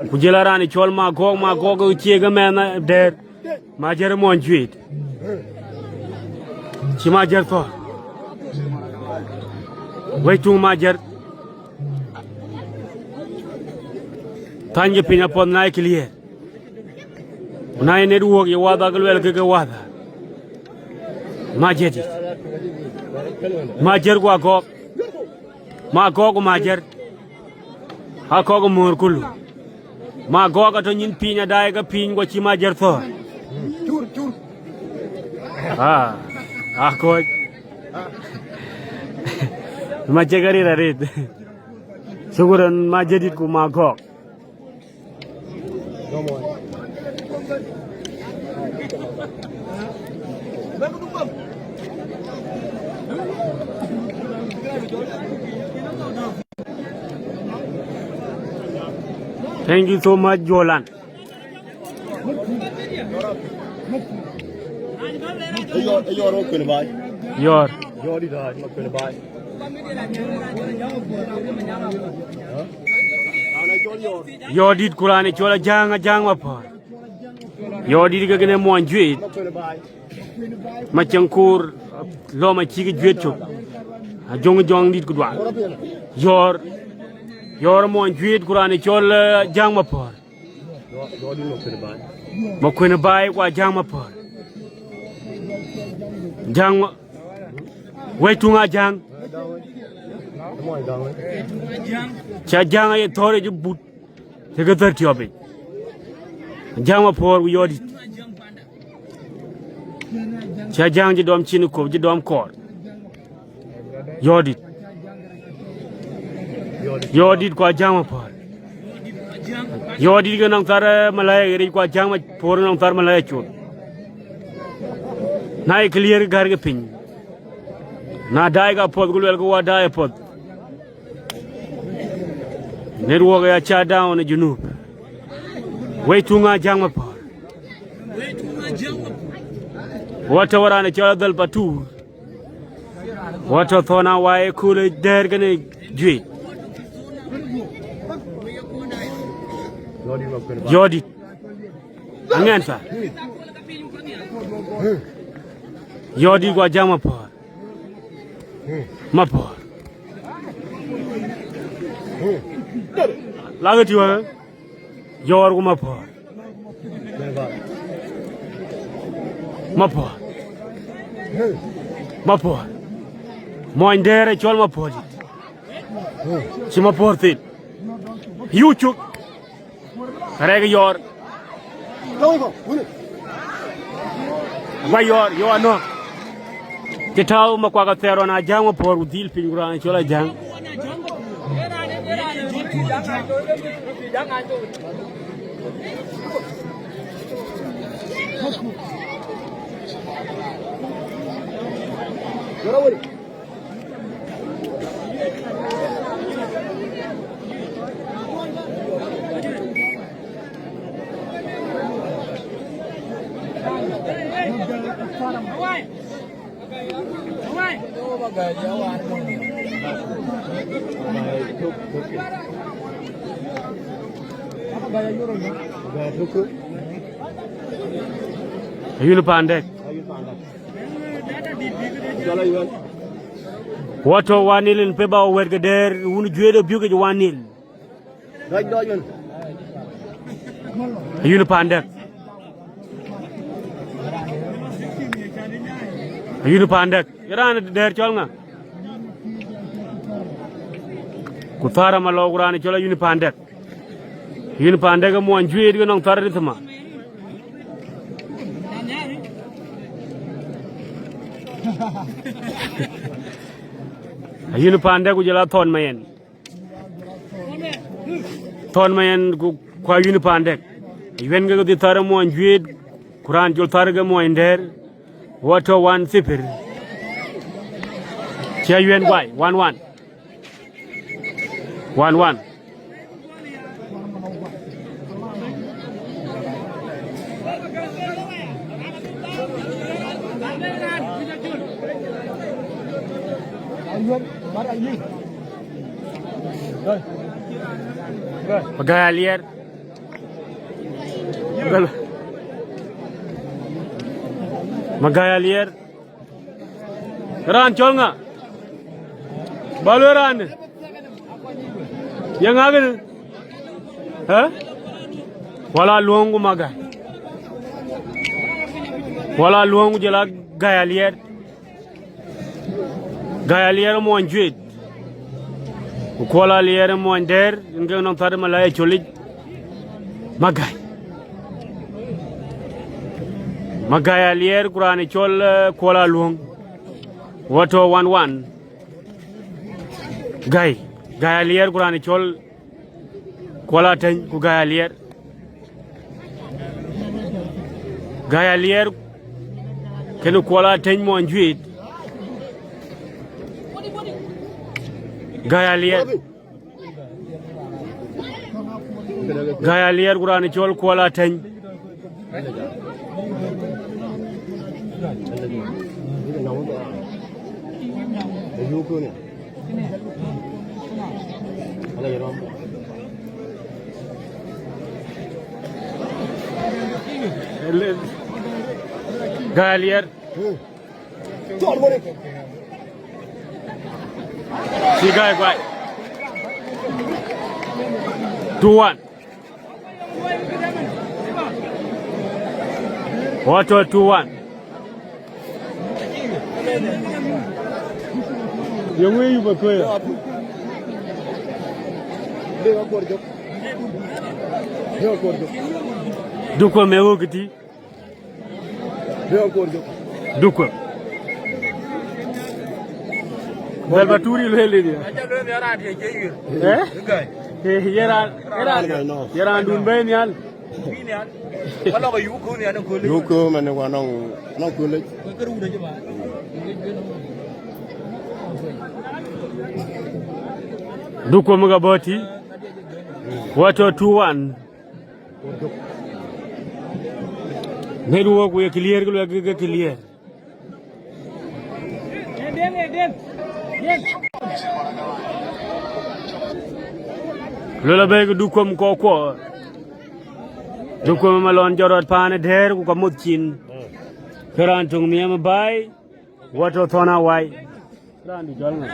Ku jɔl a raan cɔl Magɔɔk, Magɔɔk ë cie ke mɛnh Dɛ̈ɛ̈r. Majër ë muɔny Juet. Cï Majër thɔ̈ɔ̈r. Wec tuŋ Majër. Thany ke piny apuɔth na ye clear. Ku na ye network ye wath ke luɛl ke ke wath. Majadit. Majër ku Agɔɔk. Magɔɔk ku Majër. Akɔɔk mɔ̈ɔ̈r kulu. Magɔɔk atɔ̈ nyin piny adaai ke piny ku acï Majër thɔ̈ɔ̈r. Cur, cur. Ah, akɔ̈c. Macek arït arït. Shukran Majadit ku Magɔɔk. Thank you so much, Jolan. Yɔr, yɔr, ma kuen baai. Yɔr. Yɔr di da, ma kuen baai. Yɔr dit ku raan cɔl Ajaŋ, Ajaŋ Mapɔ̈ɔ̈r. Yɔr dit ke kënë muɔny Juet. Maceŋ koor lɔ̈m acïk Juet cök. Ajöŋ jɔŋ dit ku dual. Yɔr, yɔr muɔny Juet ku raan cɔl, eh, Ajaŋ Mapɔ̈ɔ̈r. Ma kuen baai ku Ajaŋ Mapɔ̈ɔ̈r. Jaŋ ma, wec tuŋ Ajaŋ. Cä Ajaŋ aye thɔ̈ɔ̈r yic but. Cï ke thär tiɔp yic. Ajaŋ Mapɔ̈ɔ̈r ku yɔr dit. Cä Ajaŋ cï dɔm cin kop, cï dɔm kɔɔr. Yɔr dit. Yɔr dit ku Ajaŋ Mapɔ̈ɔ̈r. Yɔr dit ke nɔŋ thar, eh, malaya ɣeric ku Ajaŋ Mapɔ̈ɔ̈r nɔŋ thar malaya col. Na ye clear gär ke piny. Na daai ka puɔth ku luɛl ke wa daai puɔth. Network ya shut down ë Junub. Wec tuŋ Ajaŋ Mapɔ̈ɔ̈r. Wa tɔ̈ wa raan cɔl Adhal Patu. Wa tɔ̈ thɔn a wa ye kul ë Dɛ̈ɛ̈r kenë Juet. Yɔr dit. Aŋɛn tha. Yɔr dit ku Ajaŋ Mapɔ̈ɔ̈r. Mapɔ̈ɔ̈r. Lakë tiwä. Yɔr ku Mapɔ̈ɔ̈r. Mapɔ̈ɔ̈r. Mapɔ̈ɔ̈r. Muɔny Dɛ̈ɛ̈r ë cɔl Mapɔ̈ɔ̈r dit. Cï Mapɔ̈ɔ̈r thil. Yu cuk. Karɛk yɔr. Guɔ yɔr, yɔr anɔ̈k. Cï tääu Makuak Athɛɛr ɣɔn Ajaŋ Mapɔ̈ɔ̈r ku dhil piny ku raan cɔl Ajaŋ. Ayun Pandek. Wɔ tɔ̈ one nil in peba wɔ wɛ̈t ke dɛɛr, wun Juet ë biökic one nil. Ayun Pandek. Ayun Pandek. Ye raan dɛɛr cɔl ŋa? Ku thar amalɔ ku raan cɔl Ayun Pandek. Ayun Pandek ë muɔny Juet ke nɔŋ thar rithma. Ayun Pandek ku jɔl a Thɔn Mayɛn. Thɔn Mayɛn ku, ku Ayun Pandek. Ayuɛn ke dhil thar ë muɔny Juet, ku raan cɔl thar ke muɔny dɛɛr. Wɔ tɔ̈ one sifir. Cï Ayuɛn guai, one one. One one. Magai Aliɛr. Magai Aliɛr. Raan cɔl ŋa? Ba luel raan. Ye ŋa kënë? Ë? Kuɔl Aluɔŋ ku Magai. Kuɔl Aluɔŋ ku jɔl a Gai Aliɛr. Gai Aliɛr muɔny Juet. Ku Kuɔl Aliɛr muɔny dɛɛr, yen ke nɔŋ thar malaya colic. Magai. Magai Aliɛr ku raan cɔl, eh, Kuɔl Aluɔŋ. Wɔ tɔ̈ one one. Gai. Gai Aliɛr ku raan cɔl Kuɔl Ateny ku Gai Aliɛr. Gai Aliɛr kënë Kuɔl Ateny muɔny Juet. Gai Aliɛr. Gai Aliɛr ku raan cɔl Kuɔl Ateny. Gai Aliɛr. Cï Gai guai. Two one. Wɔ tɔ̈ two one. Yeŋö yup ë kueer? Dukuɔm ë ɣööt këtï. Dukuɔm. Bɛ̈l ba tuur yï lueel ënë. Ë? Ë, ye raan, ye raan, ye raandun bɛ̈ɛ̈i nhial. Yuk kö man wa nɔŋ, nɔŋ kölec. Dukuɔm ka bɔ̈ tï. Wɔ tɔ̈ two one. Network we clear, ke luel ke clear. Luel abɛ̈ɛ̈i ke Dukuɔm kɔ̈k kuɔ. Dukuɔm ëmalɔn jɔt rɔt paan ë dɛ̈ɛ̈r ku ka moth cin. Ke raan töŋ nhiam ë baai, wɔ tɔ̈ thɔn awai. Raandu jɔl ŋa?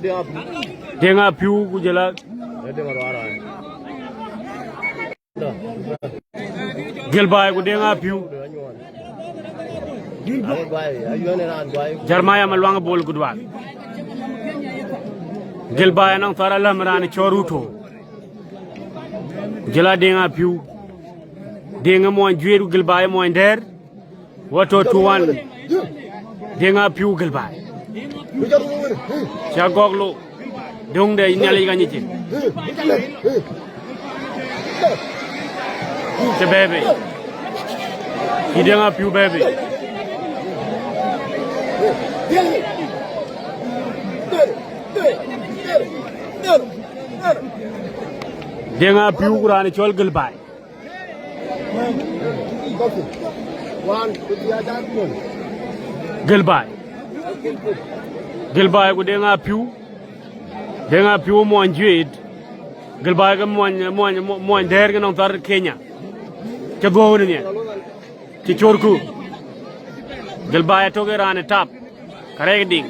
Deŋ Apiu. Deŋ Apiu ku jɔl a Gilbai ku Deŋ Apiu. Jeremiah Maluaŋ Bol Gudwal. Gilbai anɔŋ thar aläm raan cɔl Ruto. Ku jɔl a Deŋ Apiu. Deŋ ë muɔny Juet ku Gilbai ë muɔny dɛ̈ɛ̈r. Wɔ tɔ̈ two one. Deŋ Apiu Gilbai. Cä gɔ̈k lo. Döŋ de Nhialic ka nyic cin. Cï bɛ̈ɛ̈i bei. Cï Deŋ Apiu bɛ̈ɛ̈i bei. Deŋ Apiu ku raan cɔl Gilbai. Gilbai. Gilbai ku Deŋ Apiu. Deŋ Apiu muɔny juëët. Gilbai ke muɔny, muɔny, muɔny dɛ̈ɛ̈r ke nɔŋ thar Kenya. Cï dhuɔ̈u në nhial. Cï corku. Gilbai atök ë raan ë tap. Karɛc Diŋ.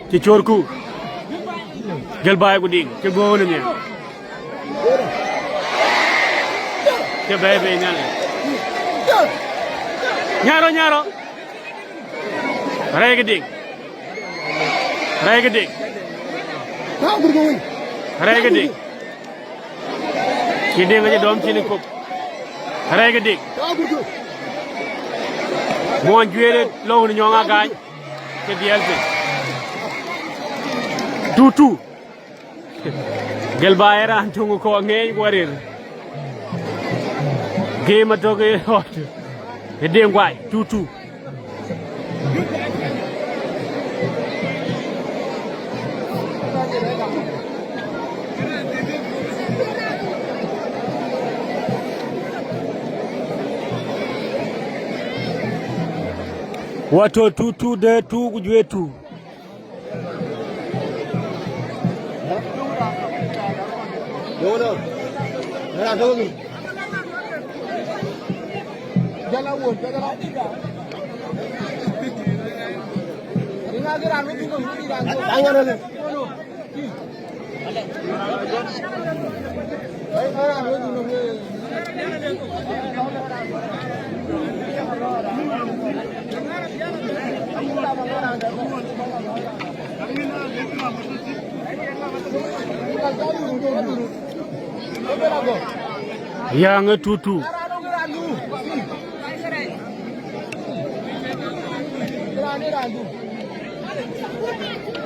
Cï corku. Gilbai ku Diŋ. Cï dhuɔ̈u në nhial. Cï bɛ̈ɛ̈i bei nhial. Nyarɔ, nyarɔ. Rɛɛc ke Diŋ. Rɛɛc ke Diŋ. Rɛɛc ke Diŋ. Cï Diŋ acï dɔm cïn ë kop. Rɛɛc ke Diŋ. Muɔny juëër lɔ̈u në nyɔŋ agany. Cï dhiɛl piny. Two two. Gilbai ë raan töŋ kɔɔr ŋeeny ku arir. Game atök ë rɔt. Ë Deŋ Guai, two two. Watö two two de two ku juëc two. Yaŋ ë two two.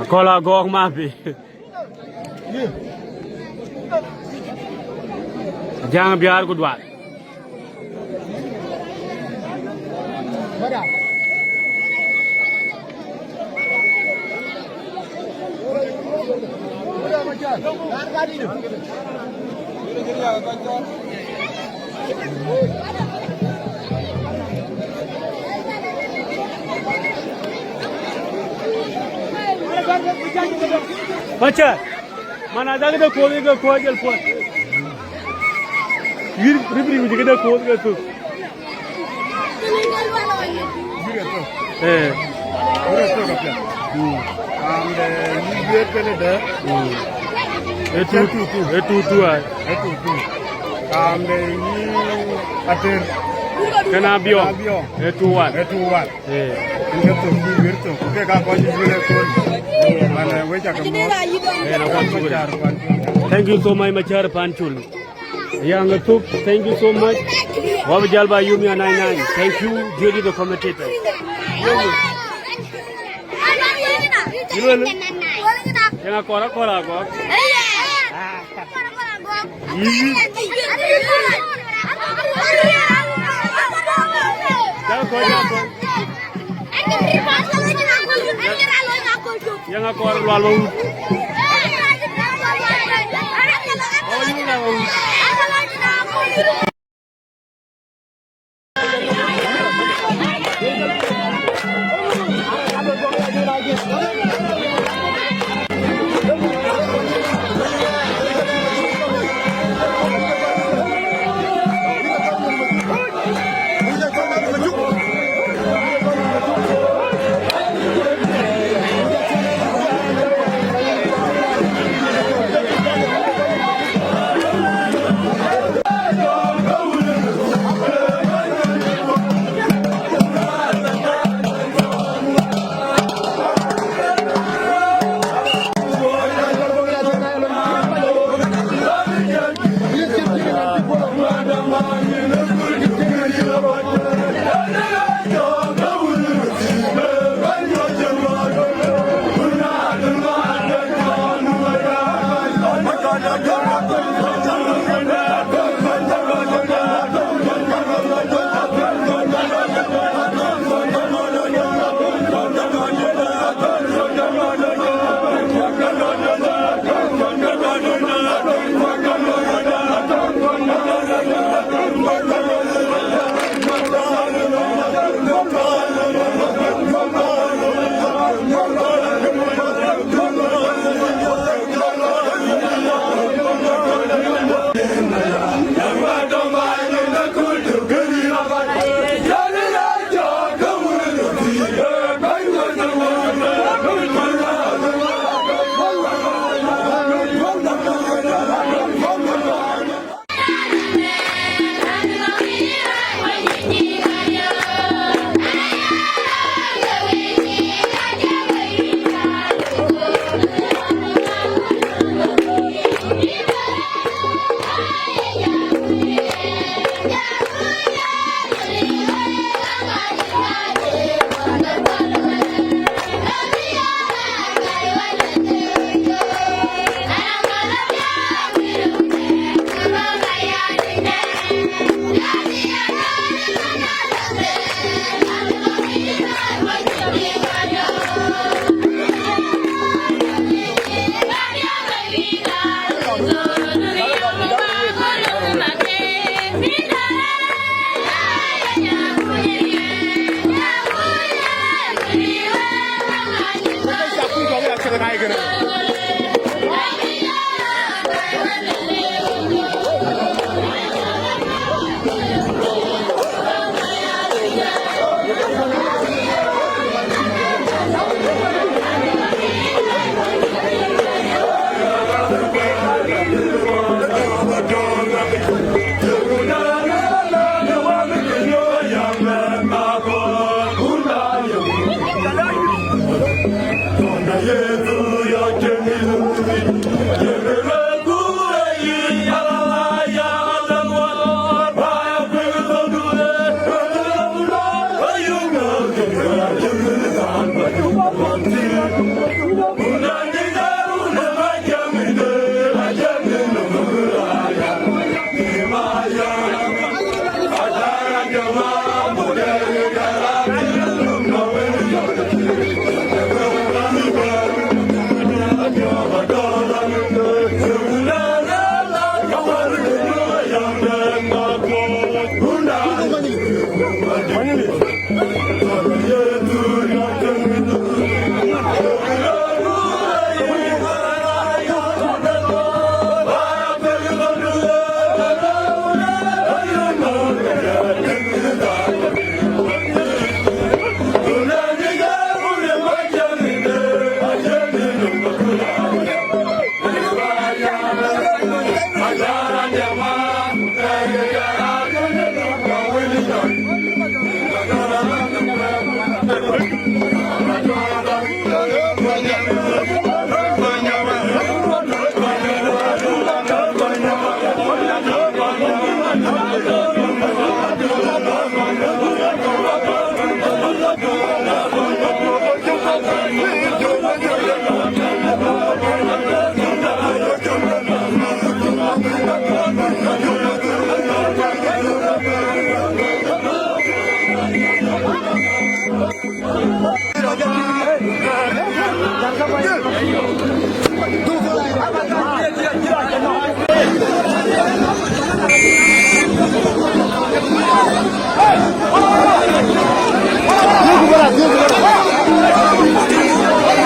Akɔl Agɔɔk Mapi. Jaŋ Biaar ku Dual. Pacha, mana dak de kuɔth ke kuɔth jël puɔth. Yïr ribri wic ke de kuɔth ke thuk. Eh. Ande yï juëc kënë dë. Mm. Ee two two. Ee two two ai. Ee two two. Ande yï Ater. Kënë Abiɔŋ. Abiɔŋ. Ee two one. Ee two one. Eh. Ënë ke thök, kï wïr thök. Ku kek aa kɔc juëc ë kööl. Man, eh, wek cakë mɔ̈ɔ̈th. Eh, na kɔc juëc. Thank you so much, Machar Pancol. Yaŋ ë thök, thank you so much. Wabï jäl ba yum ya nine nine. Thank you, juëc the commentator. Yïn wël? Yaŋ akɔr, akɔr agɔk. Yï. Jäl kɔc, jäl kɔc. Yaŋ akɔr lual ma wut.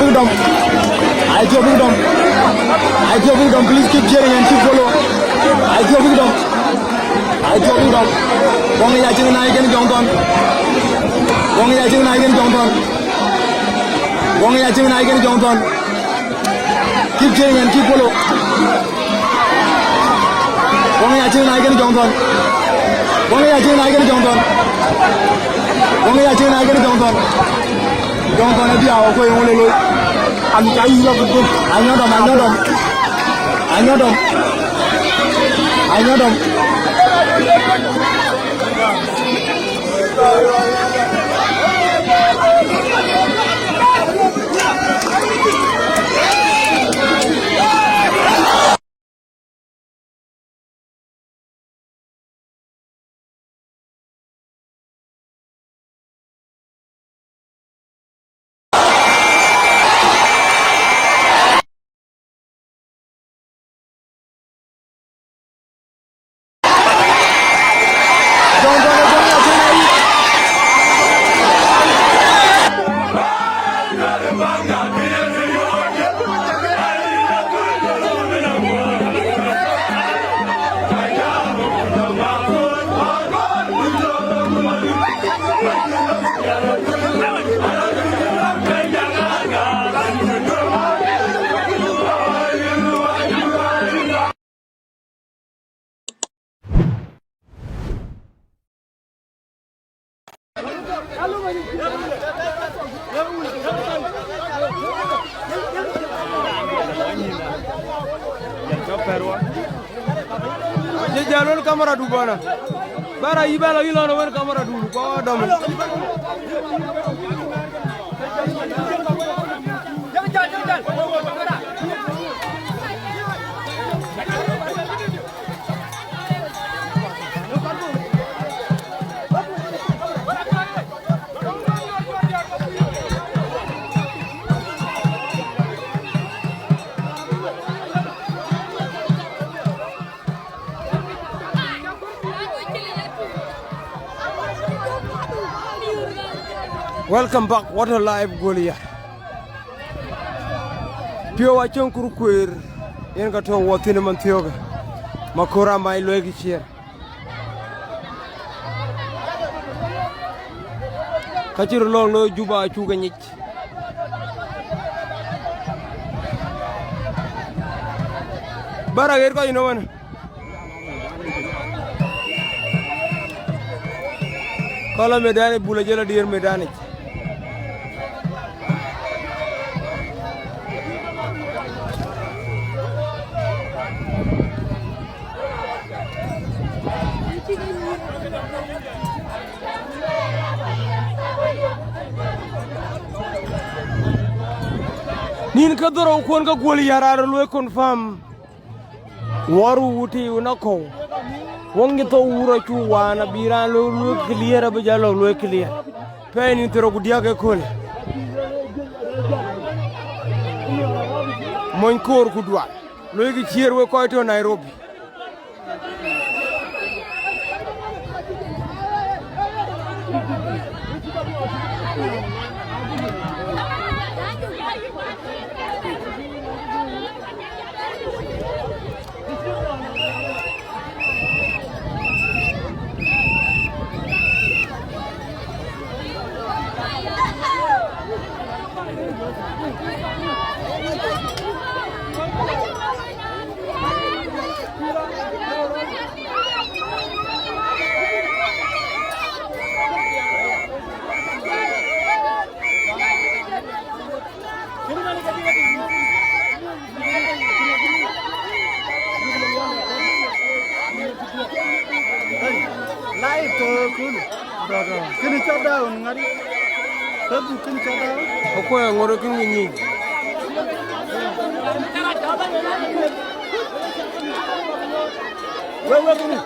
Big Dom. I tell Big Dom. I tell Big Dom, please keep cheering and keep follow. I tell Big Dom. I tell Big Dom. Wong ya ching na iken jong ton. Wong ya ching na iken jong ton. Wong ya ching na iken jong ton. Keep cheering and keep follow. Wong ya ching na iken jong ton. Wong ya ching na iken jong ton. Wong ya ching na iken jong ton. Jong ton abi awo ko yong le lo. Am ka yi lo ku. Anyodom, anyodom. Anyodom. Anyodom. Acie jal wën kamera du bɔ̈ na. Bara yï bɛ̈n lɔ yï lɔn wën kamera du, kua dɔm. Welcome back. What a life, Goliath. Piɔ̈u acïn kur kueer, yen ka tɔ̈u wɔ thïn ëmën thiɔ̈kë, Makor Amac luɔikï ciëër. Ka cï röt lɔ̈ŋ looi Juba acuk ke nyic. Bär aɣet kɔc ënɔɔnë. Kɔn la medanic, Bul ajël adiër medanic. Nïn ke dhorou kuɔn ke guöl yär aa röt luɔi confirm. Wär wutic wën akɔ̈u. Wok nyin thou wur acuk waan abï raan luɔi, luɔi clear, abï jal lɔ luɔi clear. Pɛɛi nïn thiërrou ku diäk ëköölë. Mony koor ku dual. Luɔikï ciëër wek kɔc tɔ̈ Nairobi. Live to kulu. Kini cɔt down ŋari. Tadu kini cɔt down. Okoya ŋore kini nyi. Wewe kini.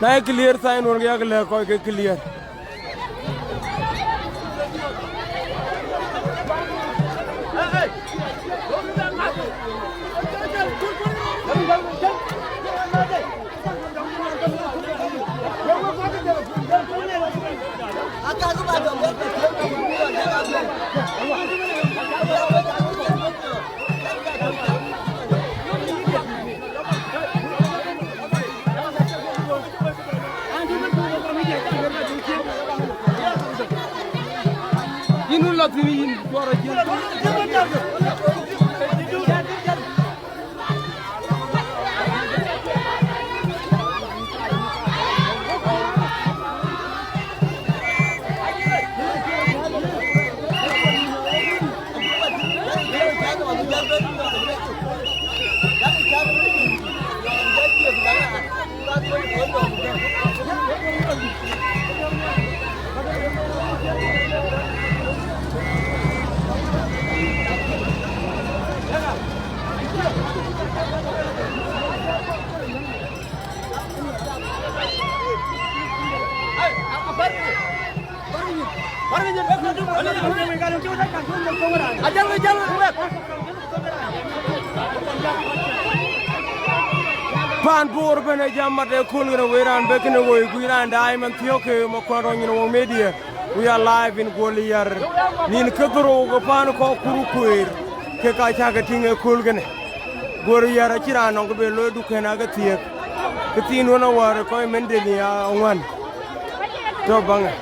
Na ye clear sign wën ke yak lɛ̈k kɔc ke clear. Yïn wun la thïn yïn, cuɔr acïn. Paan Bor ëbɛ̈n ë jam mat ë kööl kënë, wëi raan bɛ̈k kënë woi, kuc raan daai man thiɔ̈k ke Makuan Rɔny në Wok Media. We are live in Guɔl Yar. Nïn ke dhorou ke paan kɔ̈k kur kueer, ke ka cä ke tïŋ ë kööl kënë. Guɔl Yar acïn raan nɔŋ kë bï looi, duken aake thiëëk. Kë thiin wën awär ë kɔc mɛn deni aŋuän tɔ̈ baŋë.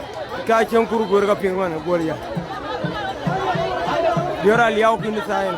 Ka cieŋ kur guër ka piŋ man Guɔl Yar. Diɔ̈r aliau kïn thaai.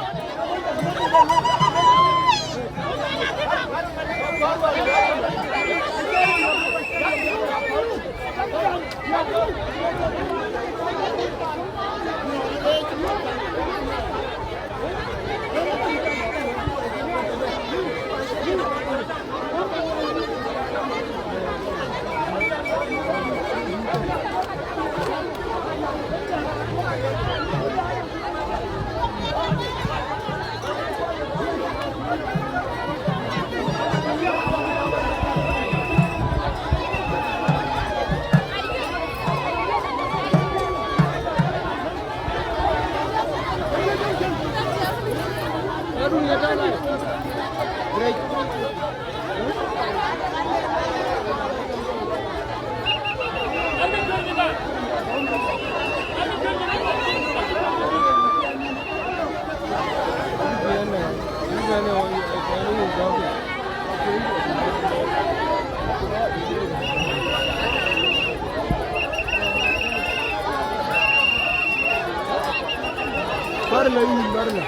Barna yïn, barna.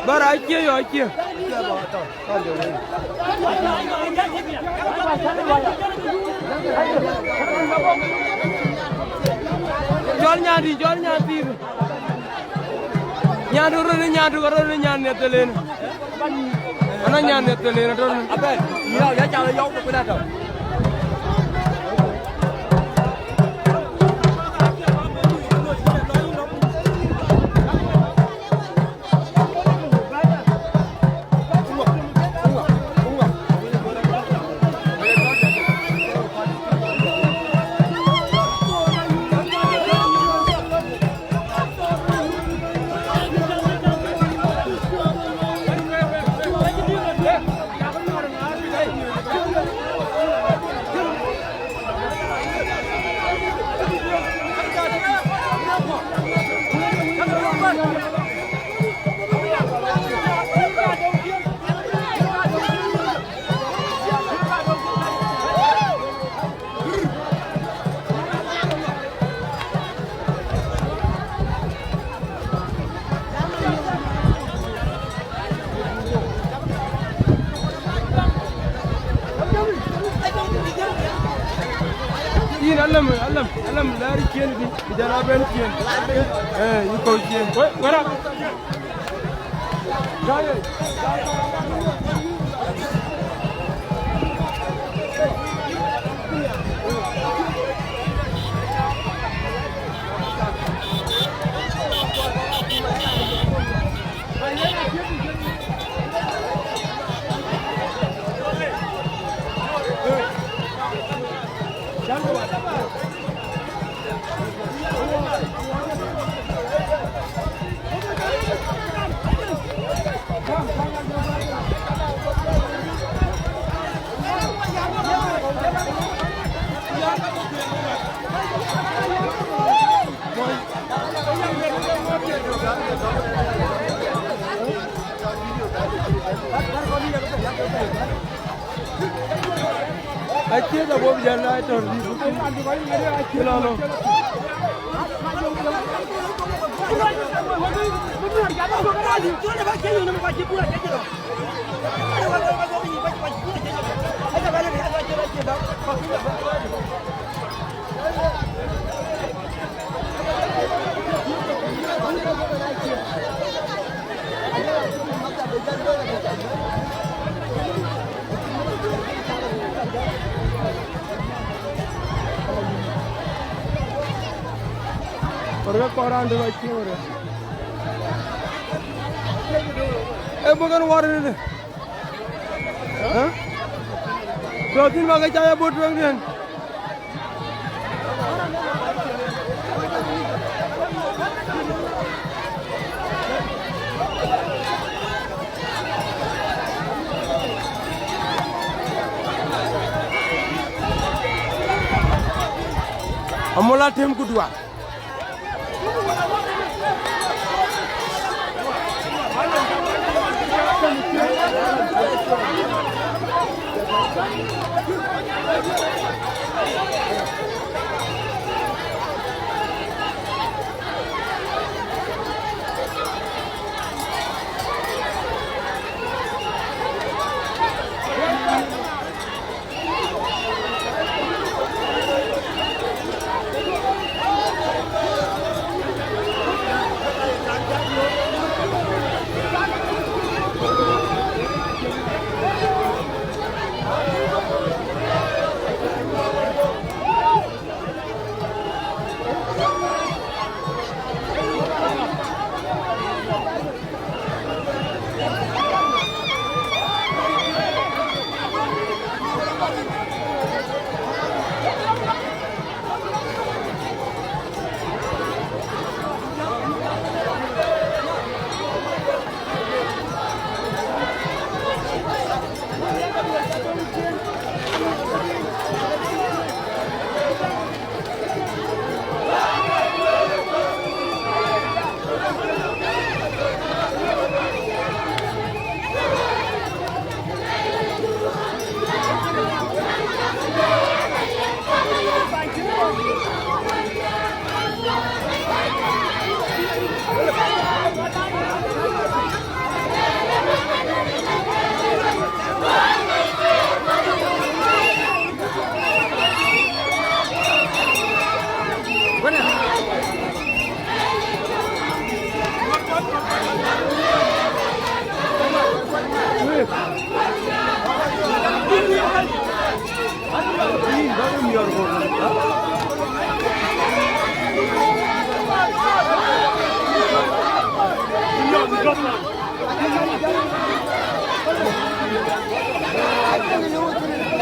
Bara acie yo acie. Cɔl nyandï, cɔl nyandï. Nyan rɔt, nyan rɔt, nyan ne thelen. Ana nyan ne thelen rɔt. Aben, ya ya chala yau ko kuna to. Yïn alam, alam, alam lɛ̈ɛ̈r ciëën bï, bï jɔl a bɛ̈n ciëën. Eh, yï kɔ̈u ciëën. Wek, wek rap. Acie da bob jal na tor di. Kilo lo. Rek kɔn raan dï ba cieŋ rek. Ee bï kën wär rëdë. Ë? Tɔ̈ thïn ba ke ca ya bɔ̈ tueŋdiɛ̈n. Amol atem ku duar.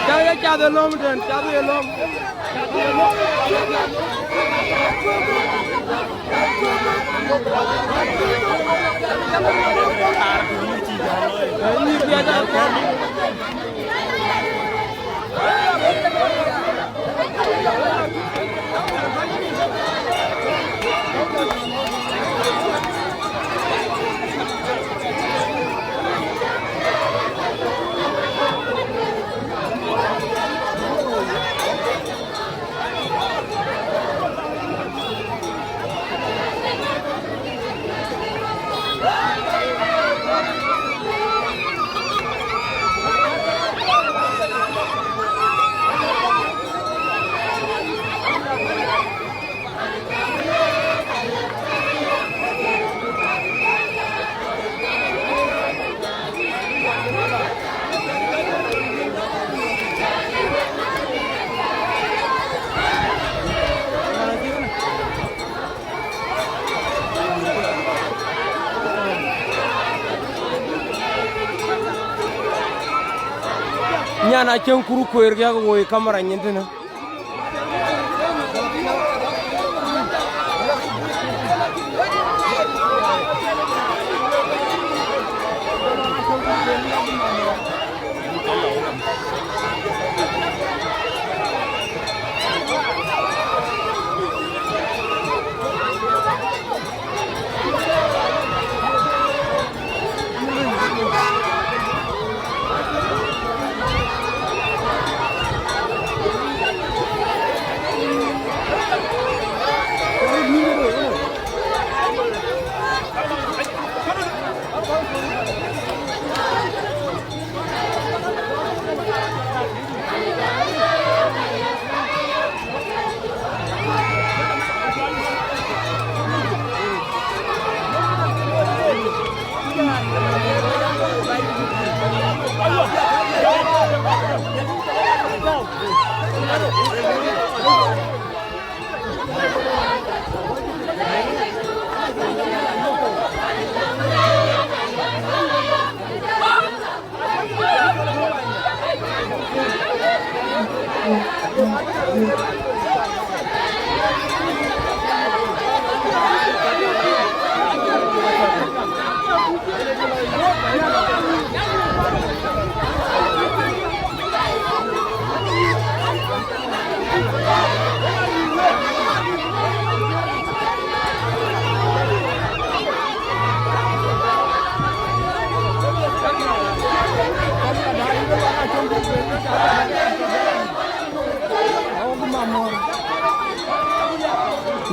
Cath ye cath ë lom tën, cath ye lom. Nyan acïn kur kueer, yak woi kamera nyin tënë.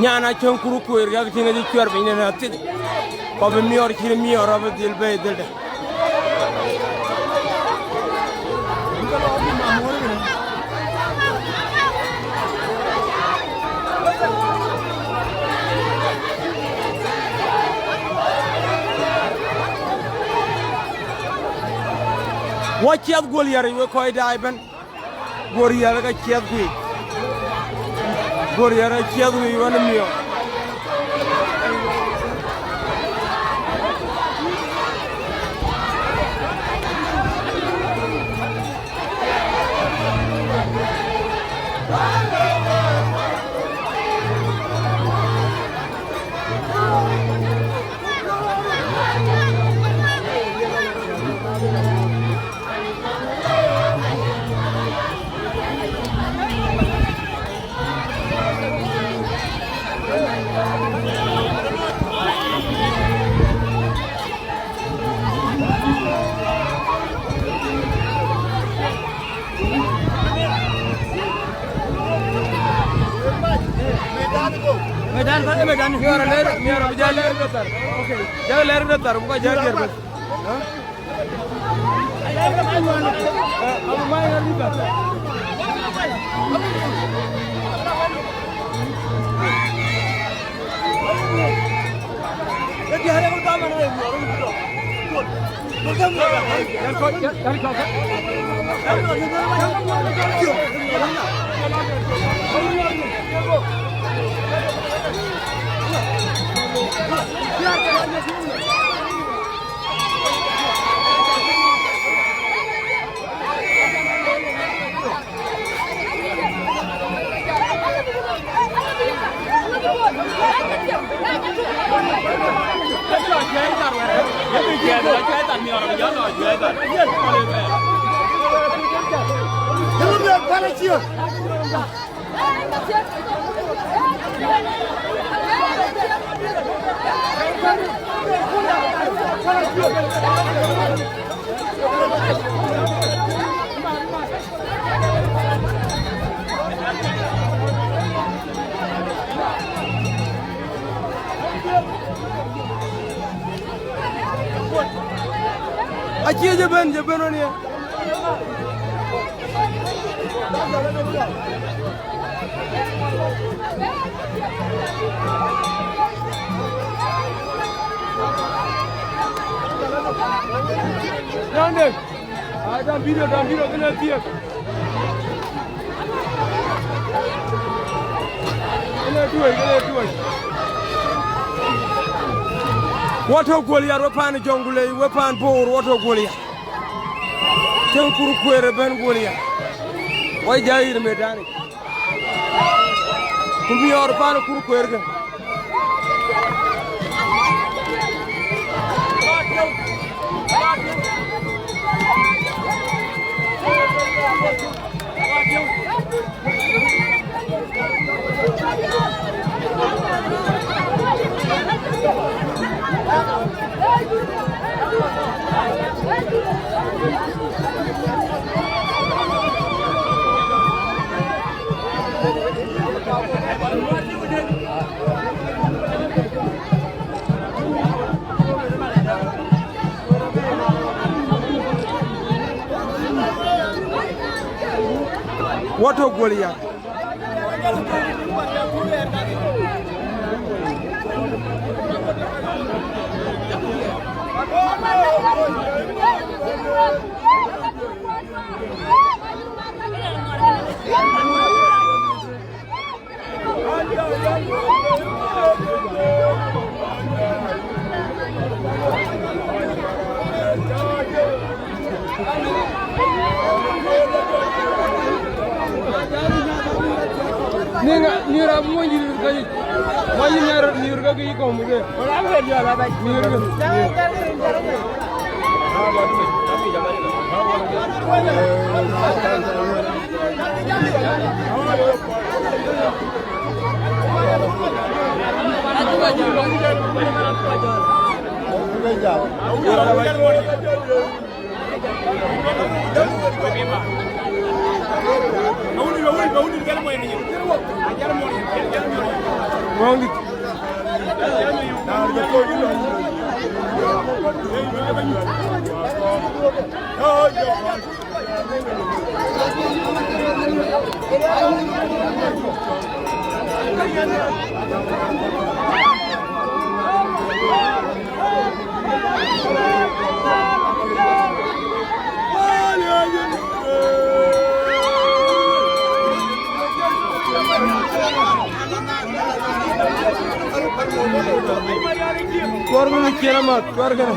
Nyan acöŋ kur kueer, yak tïŋ acï cuɛr piny nɛn athith. Kɔp ë miɔɔr cïn miɔɔr rɔp ë dhil bei dhilde. Wɔ ciɛth guöl yär wek kɔc daai ëbɛ̈n. Guöl yär ka ciɛth kuic. Guöl yär ka ciɛth kuic wën miɔɔr. Medan ka, medan. Miɔɔr lɛɛr, miɔɔr abï jäl lɛɛr ke thar. Okay. Jäl lɛɛr ke thar, buka jäl diɛr bɛ̈t. Huh? Acie jɛ bɛ̈n, jɛ bɛ̈n ɣɔn ye. Dande. Ai, dam video, dam video, kënë thiëëk. Kënë tuɔ̈c, kënë tuɔ̈c. Wɔ tɔ̈ guöl yar, wek paan Jɔŋgulei, wek paan Bor, wɔ tɔ̈ guöl yar. Cïn kur kueer ëbɛ̈n guöl yar. Wɔ jai yïr medani. Ku miɔɔr paan kur kueer kë. Wɔ tɔ̈ guöl yar. Ni ŋa, ni ra muɔny dït ka yic. Muɔny ni ra ni ka ki kɔm ke. Ni ra ke. Wangdït. Cuɔr kënë ciɛn amath, cuɔr kënë.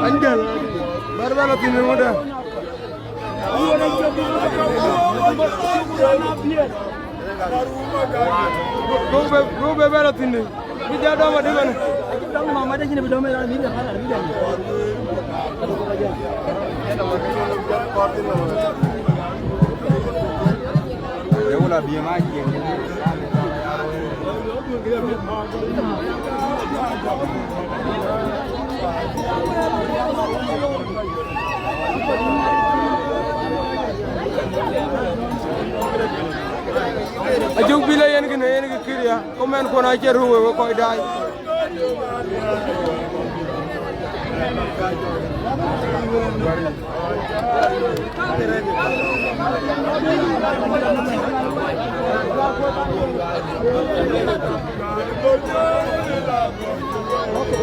Angel, bɛ̈r bɛ̈n lɔ thïn ë ŋuɔ̈t ë. Ruk be, ruk be bɛ̈n lɔ thïn ë. Bï jɔ dɔm adï man. Acï dɔm mama de cïn bï dɔm ë raan mïth ë para, bï dɔm. Ajɔk bï lɔ yen kënë, yen kë kïr ya, ku mɛnhkuɔn acie ruu wek, wek kɔc daai.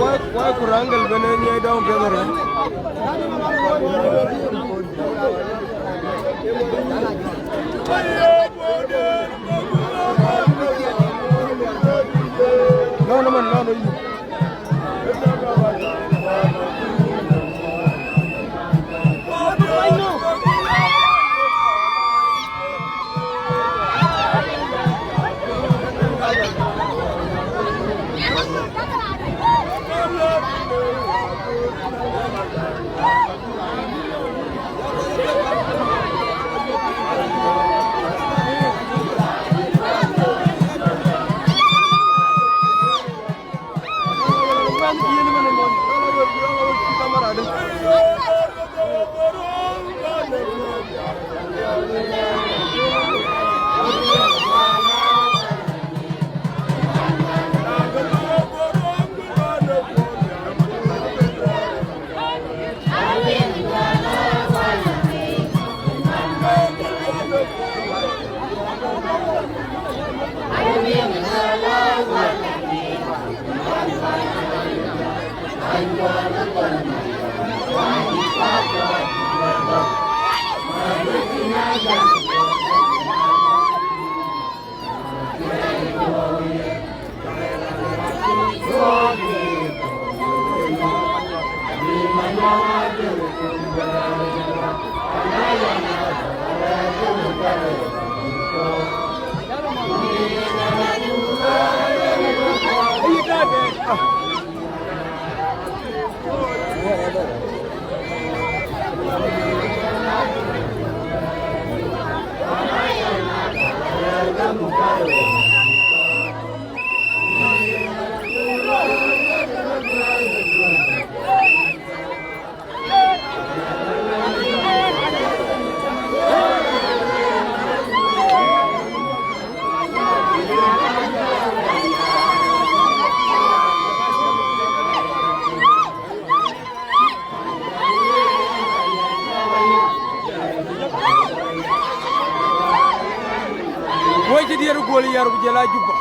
Wai, wai, ku raŋ gɛl bɛ̈n ë nyai dɔm piɛth arëët. No, no, man, no, no, you. Wec cï diɛɛr ë Guɔl Yar ku jɔl a Juba.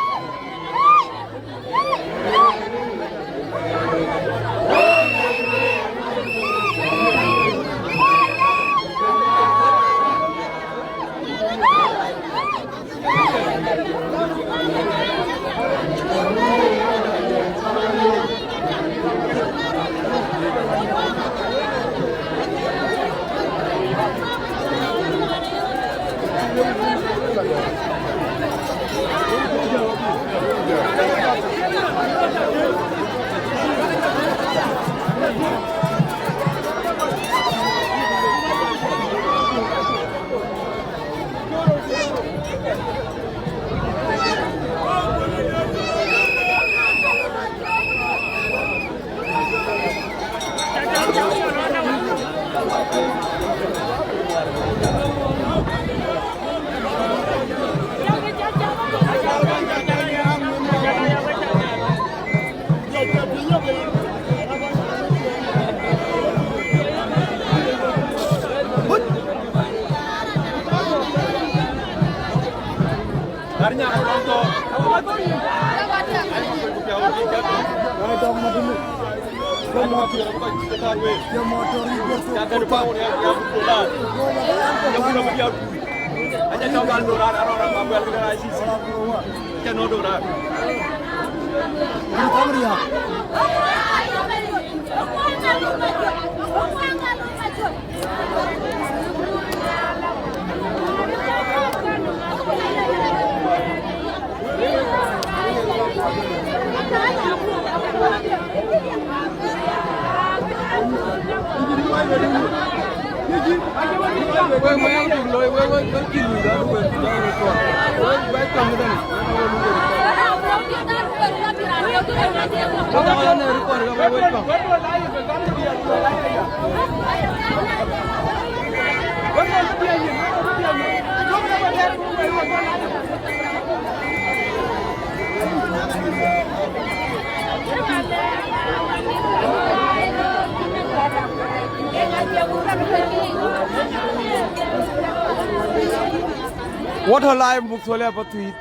Water live muk thole apa tuit.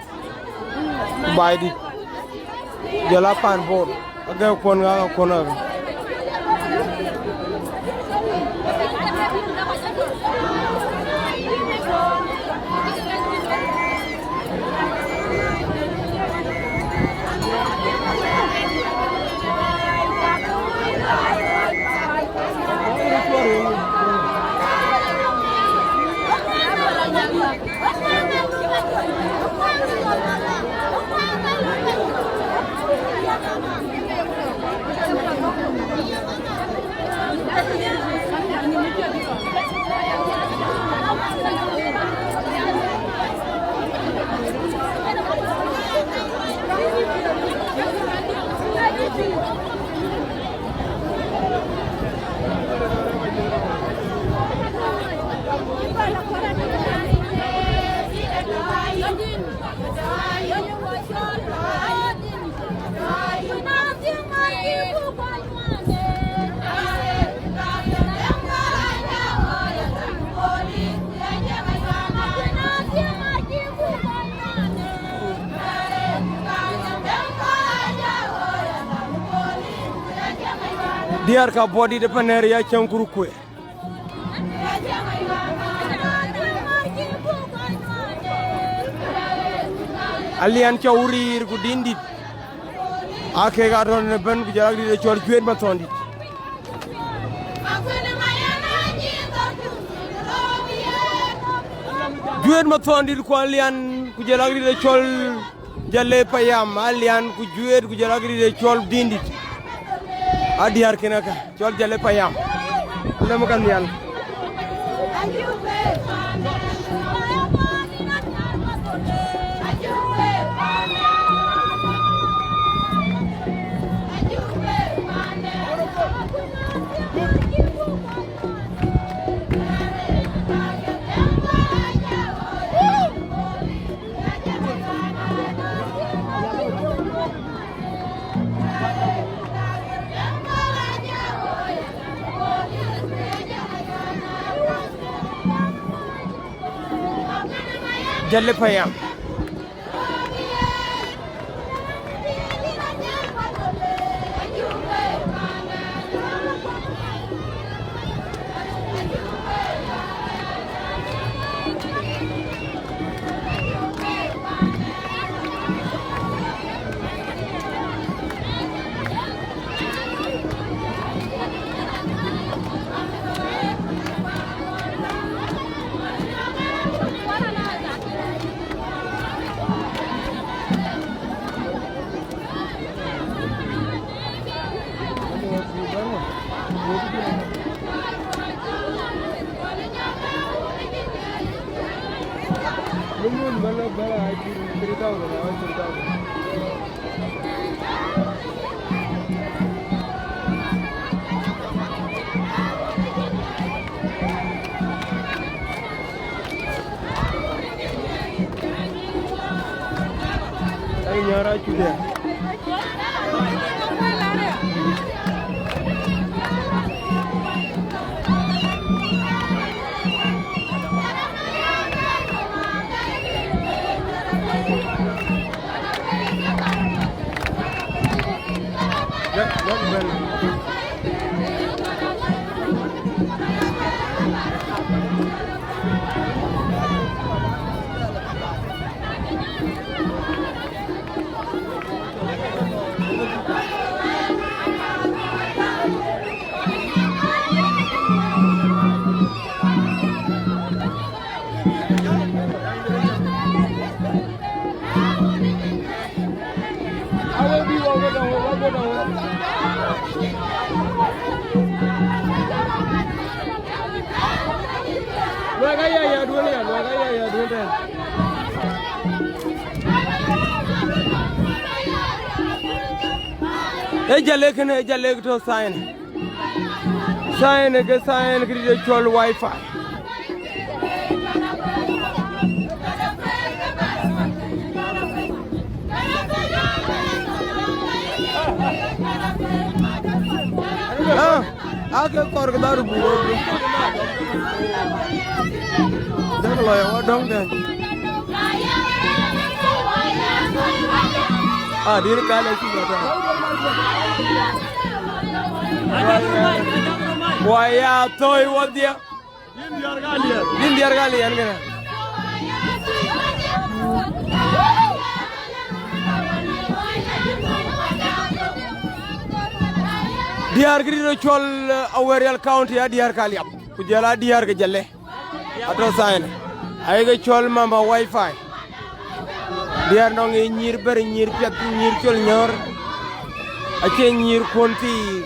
Baidït. Jɔl a pan Bor. Ake kuɔn ŋa, ake kuɔn ŋa. Diäär ka Bɔdït ë Panɛ̈r ya cäŋ kuruk kueer. Alian Cɔu Riir ku Dindït. Aa kek aa tɔ̈ në bɛ̈n ku jɔl rak dït ë cɔl Juet Mathɔndït. Juet Mathɔndït ku Alian ku jɔl rak dït ë cɔl Jale Payam, Alian ku Juet ku jɔl rak dït ë cɔl Dindït. Aa diäär kën aka cɔl Jale Payam. Lem ka nhial. Jale Payam. Luɛk aya ya duël ya, luɛk aya ya duël tɛ̈n. Ee jal lek kënë, ee jal lek tɔ̈ sign. Sign ke sign këdït ë cɔl wifi. Ah, ake kɔr ke dhar bu. Dek lɔ ya wa dɔŋ dɛn. Ah, dir kale ci ya ta. Wa ya thoi wa dia. Yïn diäär ka liɛn kënë. Diäär këdït ë cɔl, eh, Awerial County, a diäär ka liap. Ku jɔl a diäär ke jëlë. Atɔ̈ sign. Ayeke cɔl mamba wifi. Diäär nɔŋ ë nyïïr bɛ̈r, nyïïr piɛth, nyïïr col nyɔ̈ɔ̈r. Acie nyïïr kuɔ̈n thii.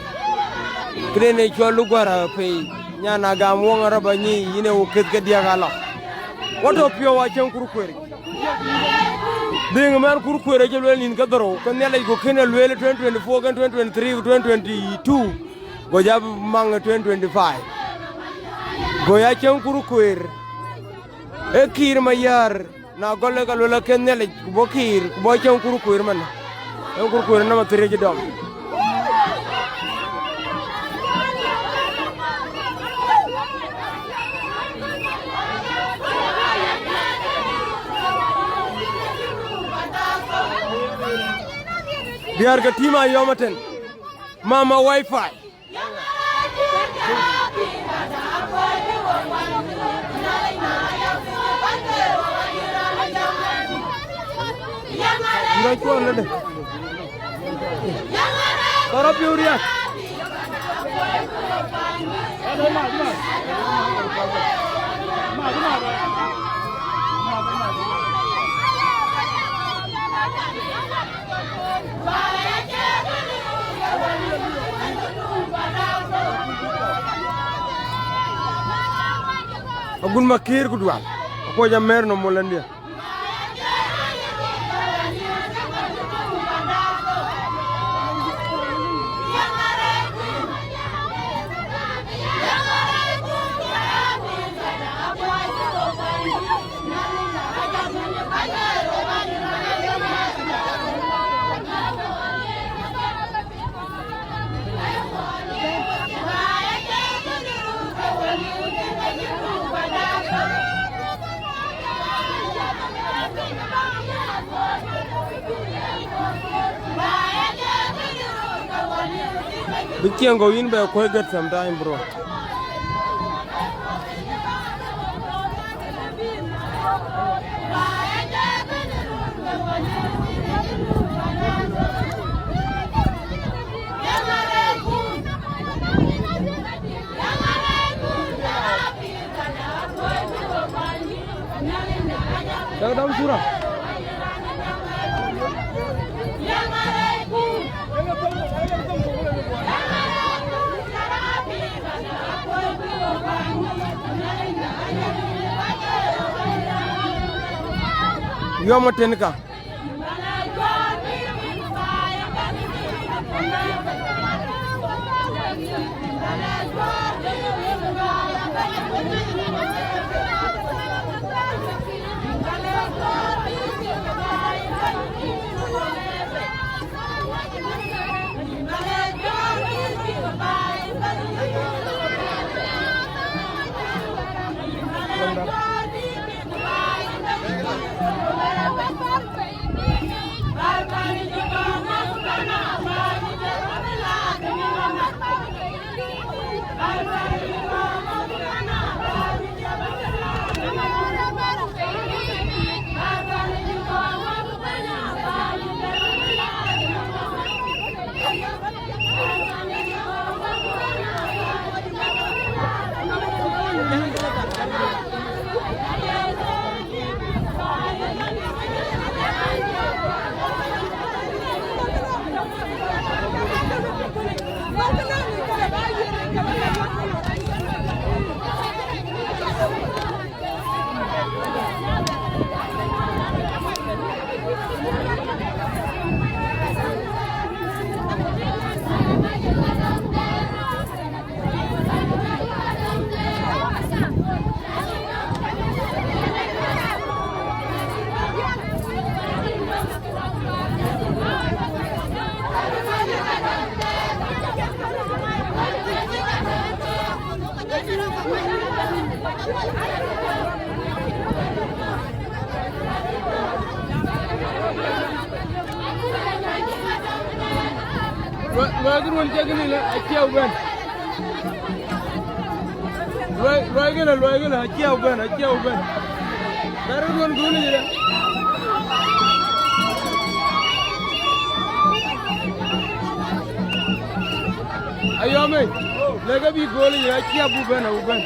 Këden ë cɔl Luguar apei. Nyan agam woŋ araba nyi, yïn ë wo këth ke diäk alɔ. Wa tɔ̈ piɔ̈u acäŋ Kurkuëër. Dhëŋ mɛn Kurkuëër acï lueel nïn ke dhorou, ke Nhialic ku kënë lueel twenty twenty-four, kën twenty twenty-three ku twenty twenty-two. Go jɔ maŋ ë twenty twenty-five. Go ya cäŋ Kurkuëër. Ee Kiir Mayäär. Na gɔl ë ka luel akën Nhialic, ku bɔ̈ Kiir, ku bɔ̈ cäŋ Kurkuëër man. Cäŋ Kurkuëër nɔm athiric dɔm. Diäär ke tïm ayɔm ëtën. Mama wifi. Yïn acuɔl lëdë. Kɔrɔ piu riak. Agun makir ku dual. Akuɔc amɛr nɔm mol andiɛ. Bï ciɛŋ go yïn bɛ kuɔc gɛt sometime, bro. Cak dam sura. Yom tën ka. Luɔi, luɔi kë ruɔn cak ni la, acie bɛ̈n. Luɔi, luɔi kë la, luɔi kë la, acie bɛ̈n, acie bɛ̈n. Bɛ̈n ruɔn kë ni la. Ayɔm ë, lek abï gööl yic, acie abuk bɛ̈n, abuk bɛ̈n.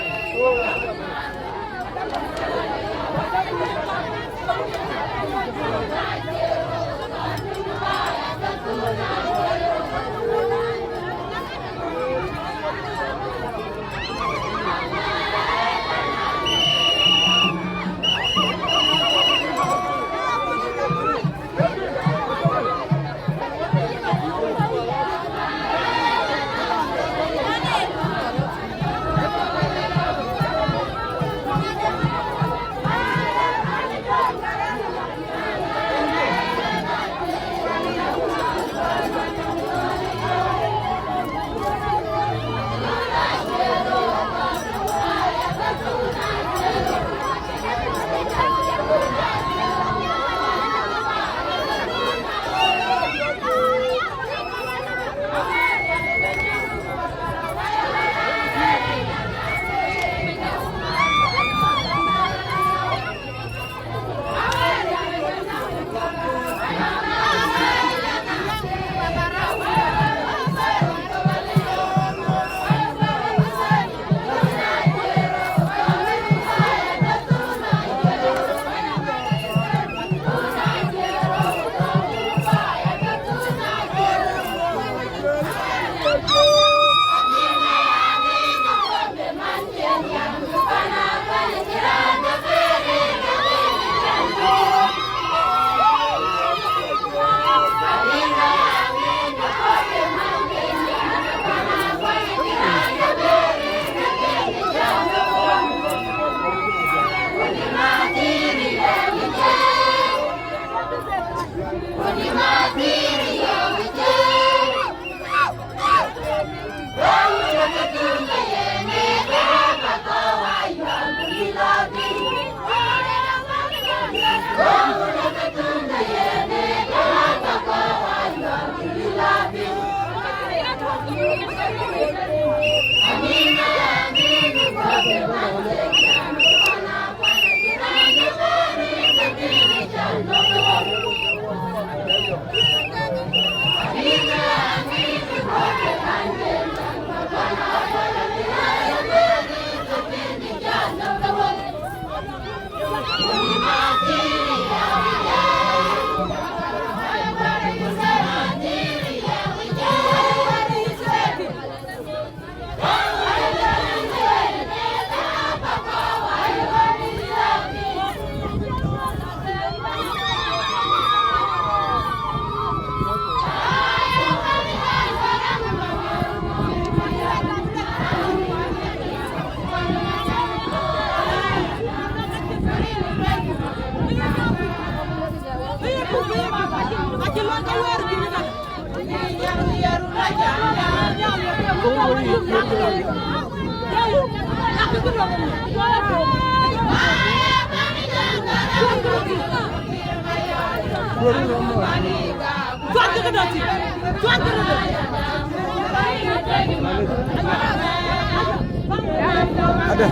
Ada.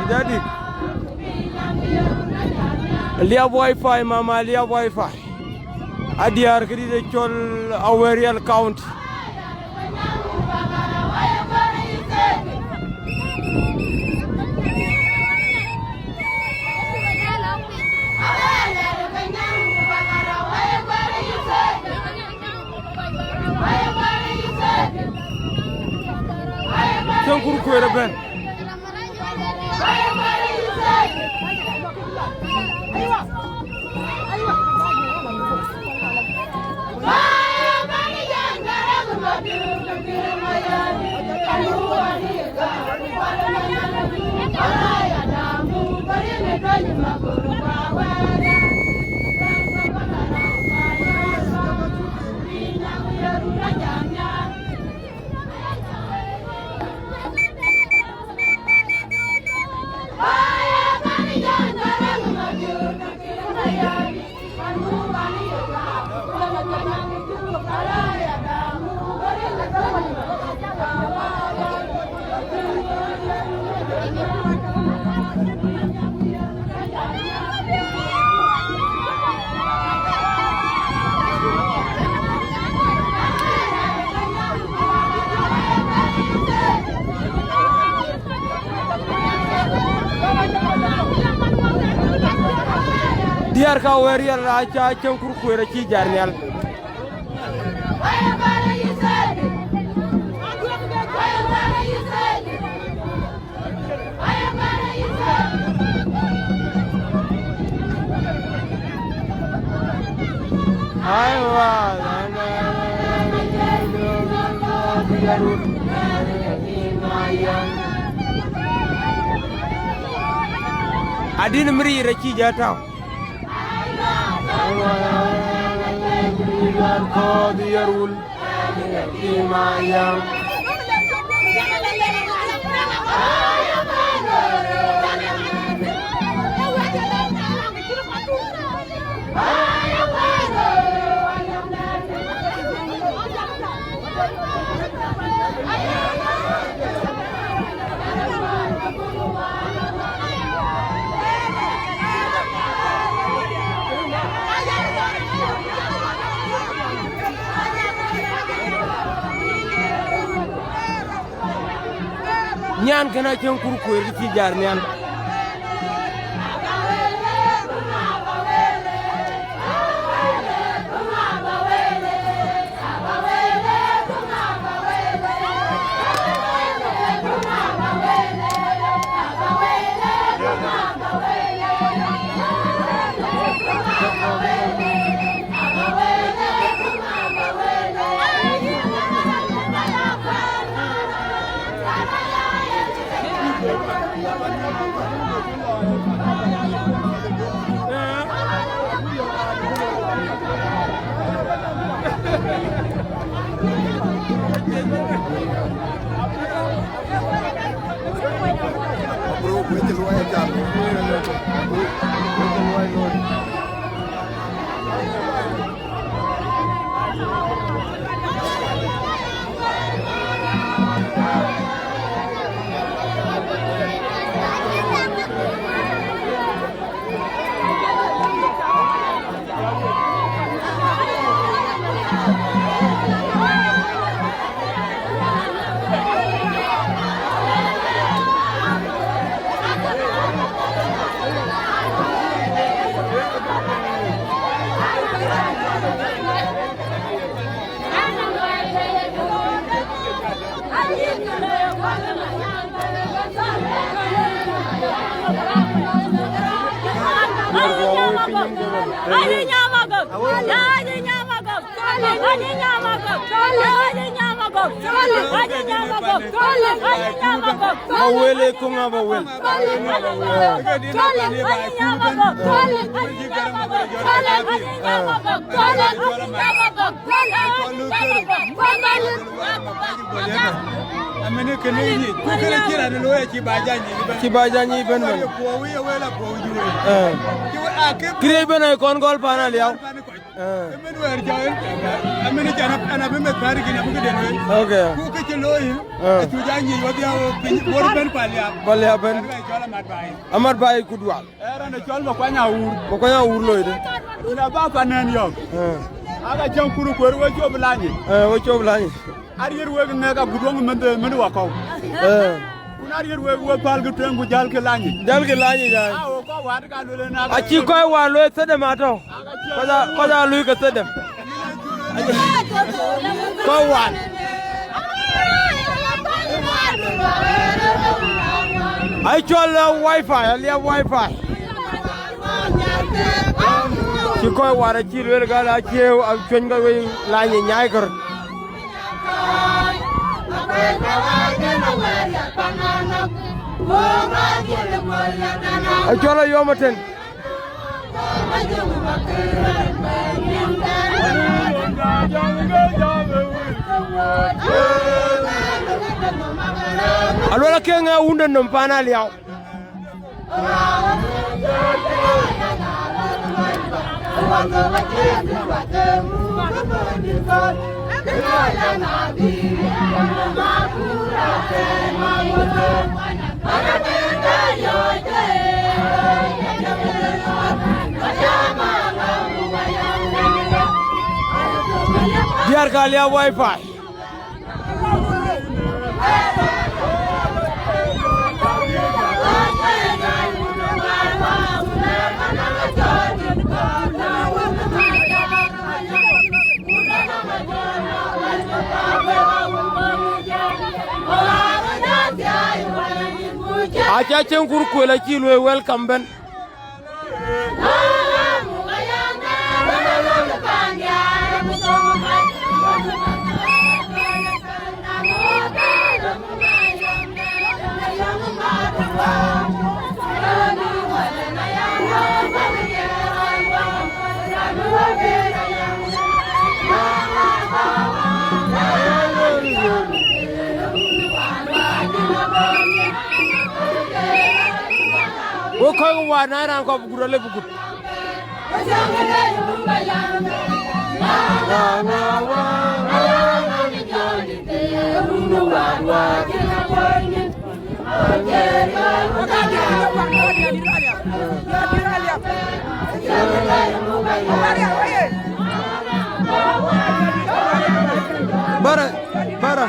Jadi. Liab wifi, mama, liab wifi. Adiäär këdït ë cɔl Awerial County. Cäŋ Kurkuëër ëbɛ̈n. Diäär ka wëër riɛl, aca Cäŋ Kurkuëër acï jat nhial. Adïn mïrïr acï jat tääu. Nyan kënë acïn Kurkuëër kë cï jat nhial. Ba wel ë köŋ aba wel. Amënë kënë yic, ku kënë cï raan looi acï ba jany yic ëbɛ̈n. Cï ba jany yic ëbɛ̈n. Kërëëc ëbɛ̈n ë kɔn gɔl pan Aliau. Ëmën wɛ̈ɛ̈r cä en, amënë cän an abï meth päär kïn abï këden wël. Okay. Ku kë cï looi, ë cu jany yic wadhiau piny bor ëbɛ̈n pa Aliap. Pa Aliap ëbɛ̈n. Amat baai. Amat baai ku dual. Ee raan ë cɔl Makuany Awur. Makuany Awur looi de. Ina ba pan nɛn yɔ̈k. Ee. Aka cäŋ Kurkuëër we cop lany. Ee, we cop lany. Ariɛr wek ŋɛk agut wok mɛn de mɛn wakɔ̈u. Ee. Kun ariɛr wek we päl ke tueŋ ku jäl ke lany. Jäl ke lany, ya. A wo kɔc wat ka luel na. Acï kɔc wan luel thedem atɔ̈. Kɔc a, kɔc a luui ke thedem. Kɔc wan. Ai cɔl, uh, wifi, aliap wifi. Cï kɔc war acï lueel gal acie, uh, cuëny ke wei lany ë nyaai kör. Ai cɔl ayom ëtën. Aluel akeŋ ë wunde nɔm pan aliau. Diäär ka liap wifi. Aca cieŋ kur kuel acï lueel welcome bɛ̈n. Wo kɔc ke waar, na raan kɔp gut, alep gut. Bara, bara.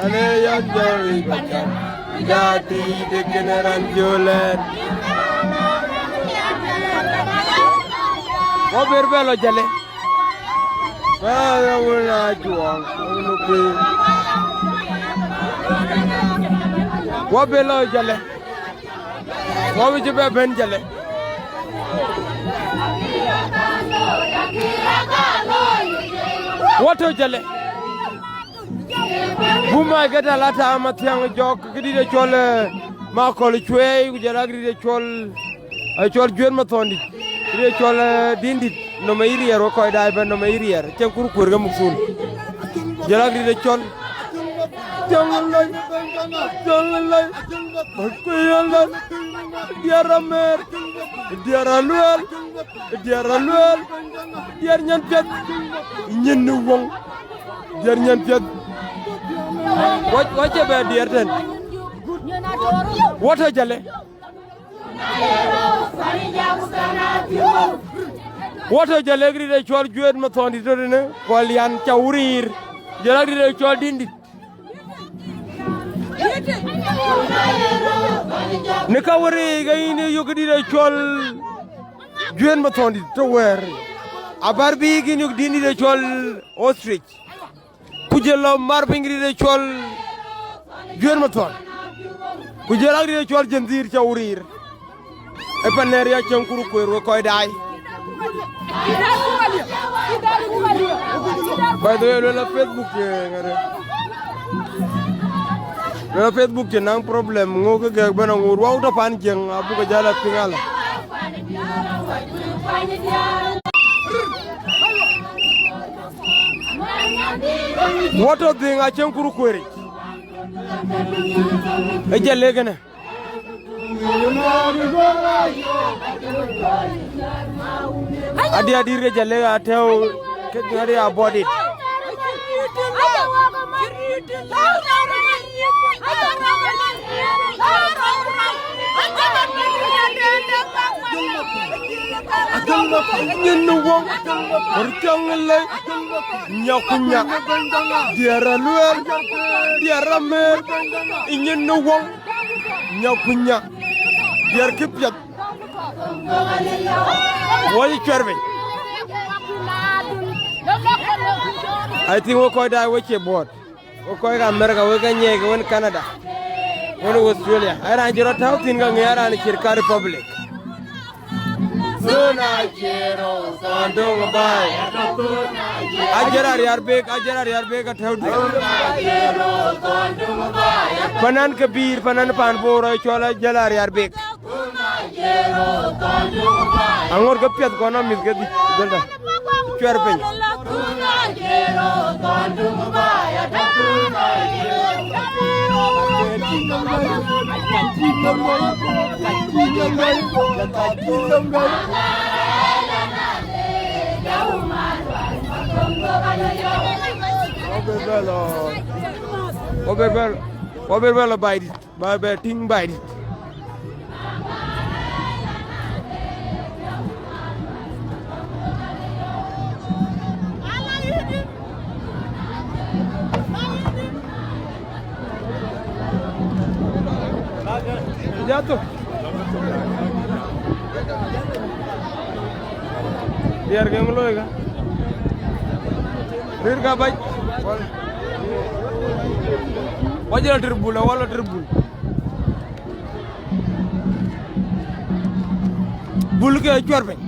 Ane yan jɔri bacan, jadi de general jolen. Wo ber belo jale. Ba ya wona juang, wona pe. Wo belo jale. Wo bi jibe ben jale. Wo to jale. Buma ke Talata Mathiaŋ Jɔk, këdït ë cɔl, eh, Makɔl Cuei, ku jɔl akëdït ë cɔl, eh, cɔl Juet Mathɔndït, këdït ë cɔl, eh, Dindït, nɔm ë Iriɛr, we kɔc daai bɛ̈n nɔm ë Iriɛr, cieŋ kur kuër ke muk thun. Jɔl akëdït ë cɔl. Tiɔŋ lei, tiɔŋ lei, ku yɔl lei, diɛɛr amer, diɛɛr alueel, diɛɛr alueel, diɛɛr nyan piɛth, nyin ni woŋ. Diɛɛr nyan piɛth. Wa, wa cï bɛ diɛɛr tën. Wa tɔ jale. Wa tɔ jale këdït ë cɔl Juet Mathɔndït tɔ tënë, ku Alian ca wurir. Jɔl akëdït ë cɔl Dindït. Në ka wëri ke yïn ë yök këdït ë cɔl Juet Mathɔndït tɔ wɛɛr. Abär bï yïk yïn yök dïn dït ë cɔl Ostrich. Ku jël lɔ mar piny këdït ë cɔl Juet Mathɔn. Ku jël ak dït ë cɔl Jëndhir ca wurir. Ë pan nɛ̈r ya cieŋ kur kuër we kɔc daai. By the way, luel a Facebook, eh, ŋɛ̈rë. Luel a Facebook cï naŋ problem, ŋö kë gɛ̈k bɛ̈n aŋuur, wau tɔ pan cieŋ, abuk a jäl a piŋ ala. Wɔ tɔ dhëŋ a cieŋ kur kuëëric. Ë jɛ lek ënë. Adï adït ke jɛ lek a tɛ̈ɛ̈u ke ŋäri a bɔ̈ dit. Nyin në wöŋ, kɔr cäŋ lei, nyakunya, diɛɛr alueel, diɛɛr amëër, nyin në wöŋ, nyakunya, diɛɛr kë piɛth. Wɔ cï cuɛr piny. I think wek kɔc daai wek cie buɔɔt. Wek kɔc ke America, wek ke nyiɛɛi ke wën Canada, wën Australia. Ai raan cï rɔt tääu thïn ke ŋiɛc raan cït ka Republic. Thon acie rou thɔn döŋ baai. Ajiël Ariärbek, Ajiël Ariärbek atɛ̈u dï. Panan ke bïïr, panan pan Bor ë cɔl Ajiël Ariärbek. Aŋot ke piɛth kɔn a mïth ke dhïc, dhëlda. Cuɛr piny. Wɔ bɛ bɛ̈l, wɔ bɛ bɛ̈l baai dït. Ba bɛ tïŋ baai dït. Jato. Diɛɛr ke ŋö looi ka? Rir ka bac. Wajil atir bul, awal atir bul. Bul ke cuɛr piny.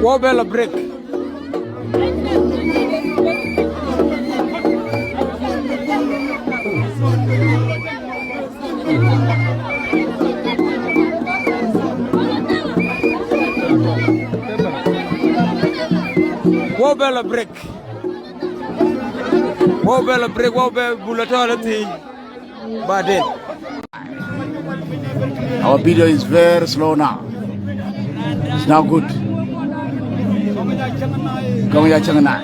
Wɔ bɛ lɔ break. Wɔ bɛ lɔ break. Wɔ bɛ lɔ break, wɔ bɛ bul atɔ̈ lɔ thiëëc. Baden. Our video is very slow now. It's not good. Gɔŋ ya cäŋ na.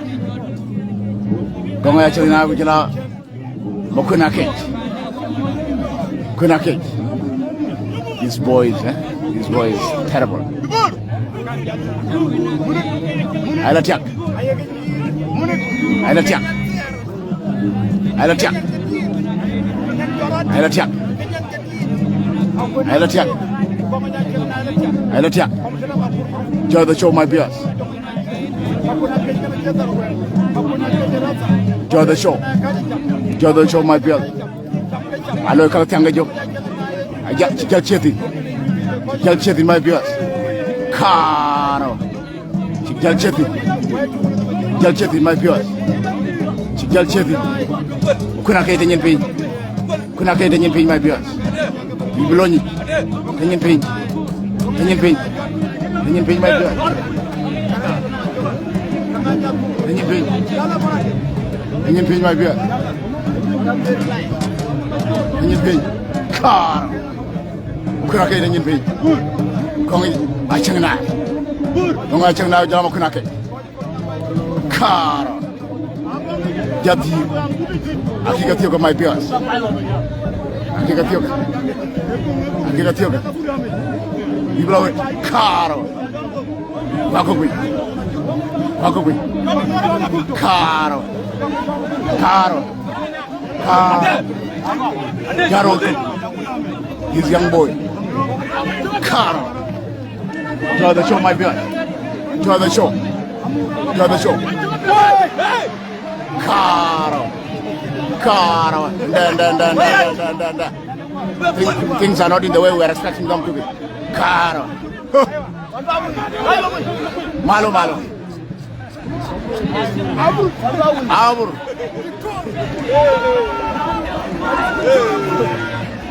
Gɔŋ ya cäŋ na, ku jɔl a Makuën Akec. Kuën Akec. This boy is, eh? This boy is terrible. Ai la tiak. Ai la tiak. Ai la tiak. Ai la tiak. Ai la tiak. Ai la tiak. Enjoy the show, my viewers. Enjoy the show. Enjoy the show, my viewers. Alo, kala tiang ke jok. Ajak, ajak cheti. Ajak cheti, my viewers. Karo. Cïk jäl ciethi. Jäl ciethi, my viewers. Cïk jäl ciethi. Kuna ke te nyin piny. Kuna ke te nyin piny, my viewers. Bibi lonyi. Te nyin piny. Te nyin piny. Te nyin piny, my viewers. Te nyin piny. Te nyin piny, my viewers. Te nyin piny. Karo. Kuna ke te nyin piny. Kong aceng na. Kong aceng na jama kuna ke. Karo. Jadi. Aki ka tiok, my viewers. Aki ka tiok. Aki ka tiok. Ibla we. Karo. Wako gwi. Wako gwi. Karo. Karo. Karo. Jaro. This young boy. Karo. Enjoy the show, my viewers. Enjoy the show. Enjoy the show. Karo. Karo. Da, da, da, da, da, da, da. Things, things are not in the way we are expecting them to be. Karo. Malo, malo. Abur.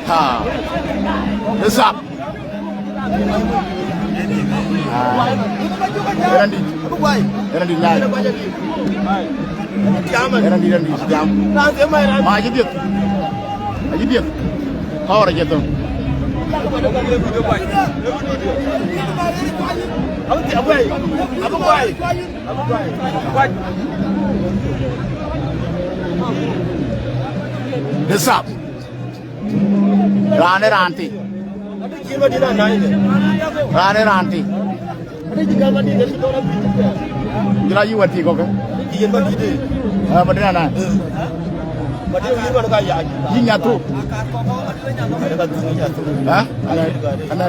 Ha. What's up? Ah. Era ndït. Era ndït lai. Era ndït, era ndït jam. Ma aji dieth. Aji dieth. Power aji dieth. What's up? Raan ë raan thii. Raan ë raan thii. Jël ayï wɛ̈t thii kɔ̈kë. Ah, madïn ana. Yï nyathok. Ha? Ana, ana.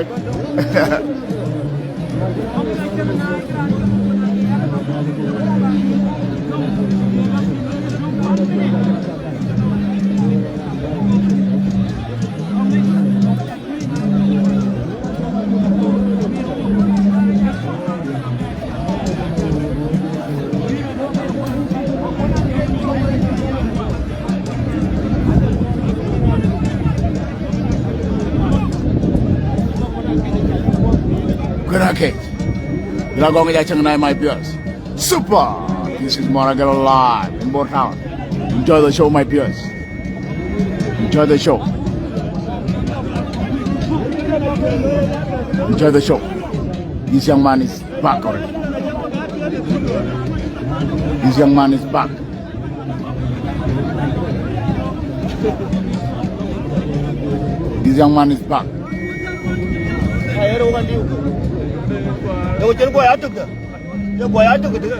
Kërake. Ila gɔŋ ja cäŋ nai, my viewers. Super. This is Mora Girl live in Bor Town. Enjoy the show, my viewers. Enjoy the show. Enjoy the show. This young man is back already. This young man is back. This young man is back. Ye bɔi atök dä. Ye bɔi atök dä.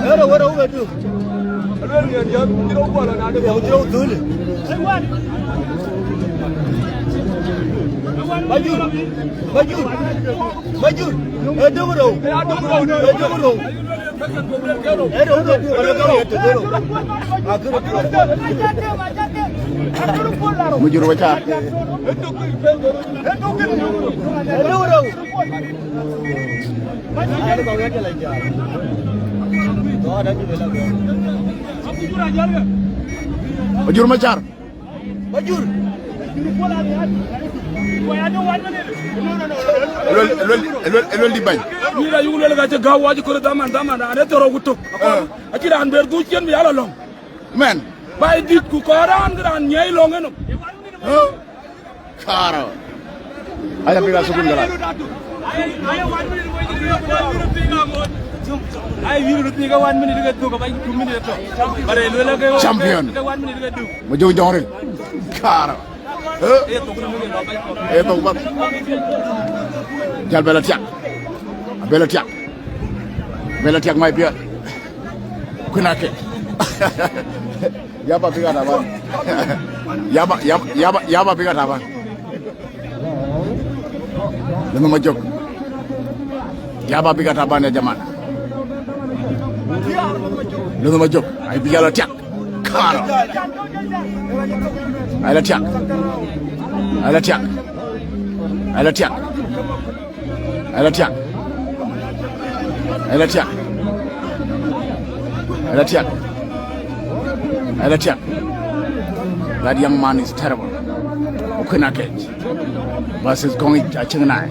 Ero, ero, ero, ero. Ero, ero, ero. Majur. Majur. Majur. Ero, ero, ero. Ero, ero, ero. Majur wacha. Majur Machar. Majur. Luel, luel, luel, luel di bany. Ni la yugu luel ka ce gaw wa ci kore daman, daman, ane toro ku tok. Eh. Aci ran ber du cien bi ala long. Men. Bai dit ku kɔɔr raan ke raan nyiɛɛi lɔŋ enɔm. Huh? Karo. Aya piŋ asukul gala. Ai, wiru piŋ one minute ke duk, bai two minute to. Bare luel ke champion. Ke one minute ke duk. Mo jong jong ril. Karo. Huh? E to bak. Jal bela tiak. Bela tiak. Bela tiak, my dear. Kuna ke. Yaba piga taban. Yaba, yaba, yaba, yaba piga taban. Lënë ma jök. Yaba piga taban ya jaman. Lënë ma jök. Ai piga la tiak. Karo. Ai la tiak. Ai la tiak. Ai la tiak. Ala tiak. Ala tiak. Ala tiak. Ala tiak. That young man is terrible. Okina Kech versus Gong Aceng Nai.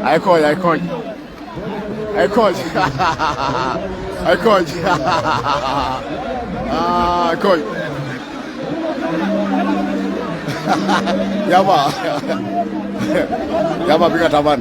Ai kɔc, ai kɔc. Ai kɔc. Ai kɔc. Ai kɔc. Yaba. Yaba, bï ka taban.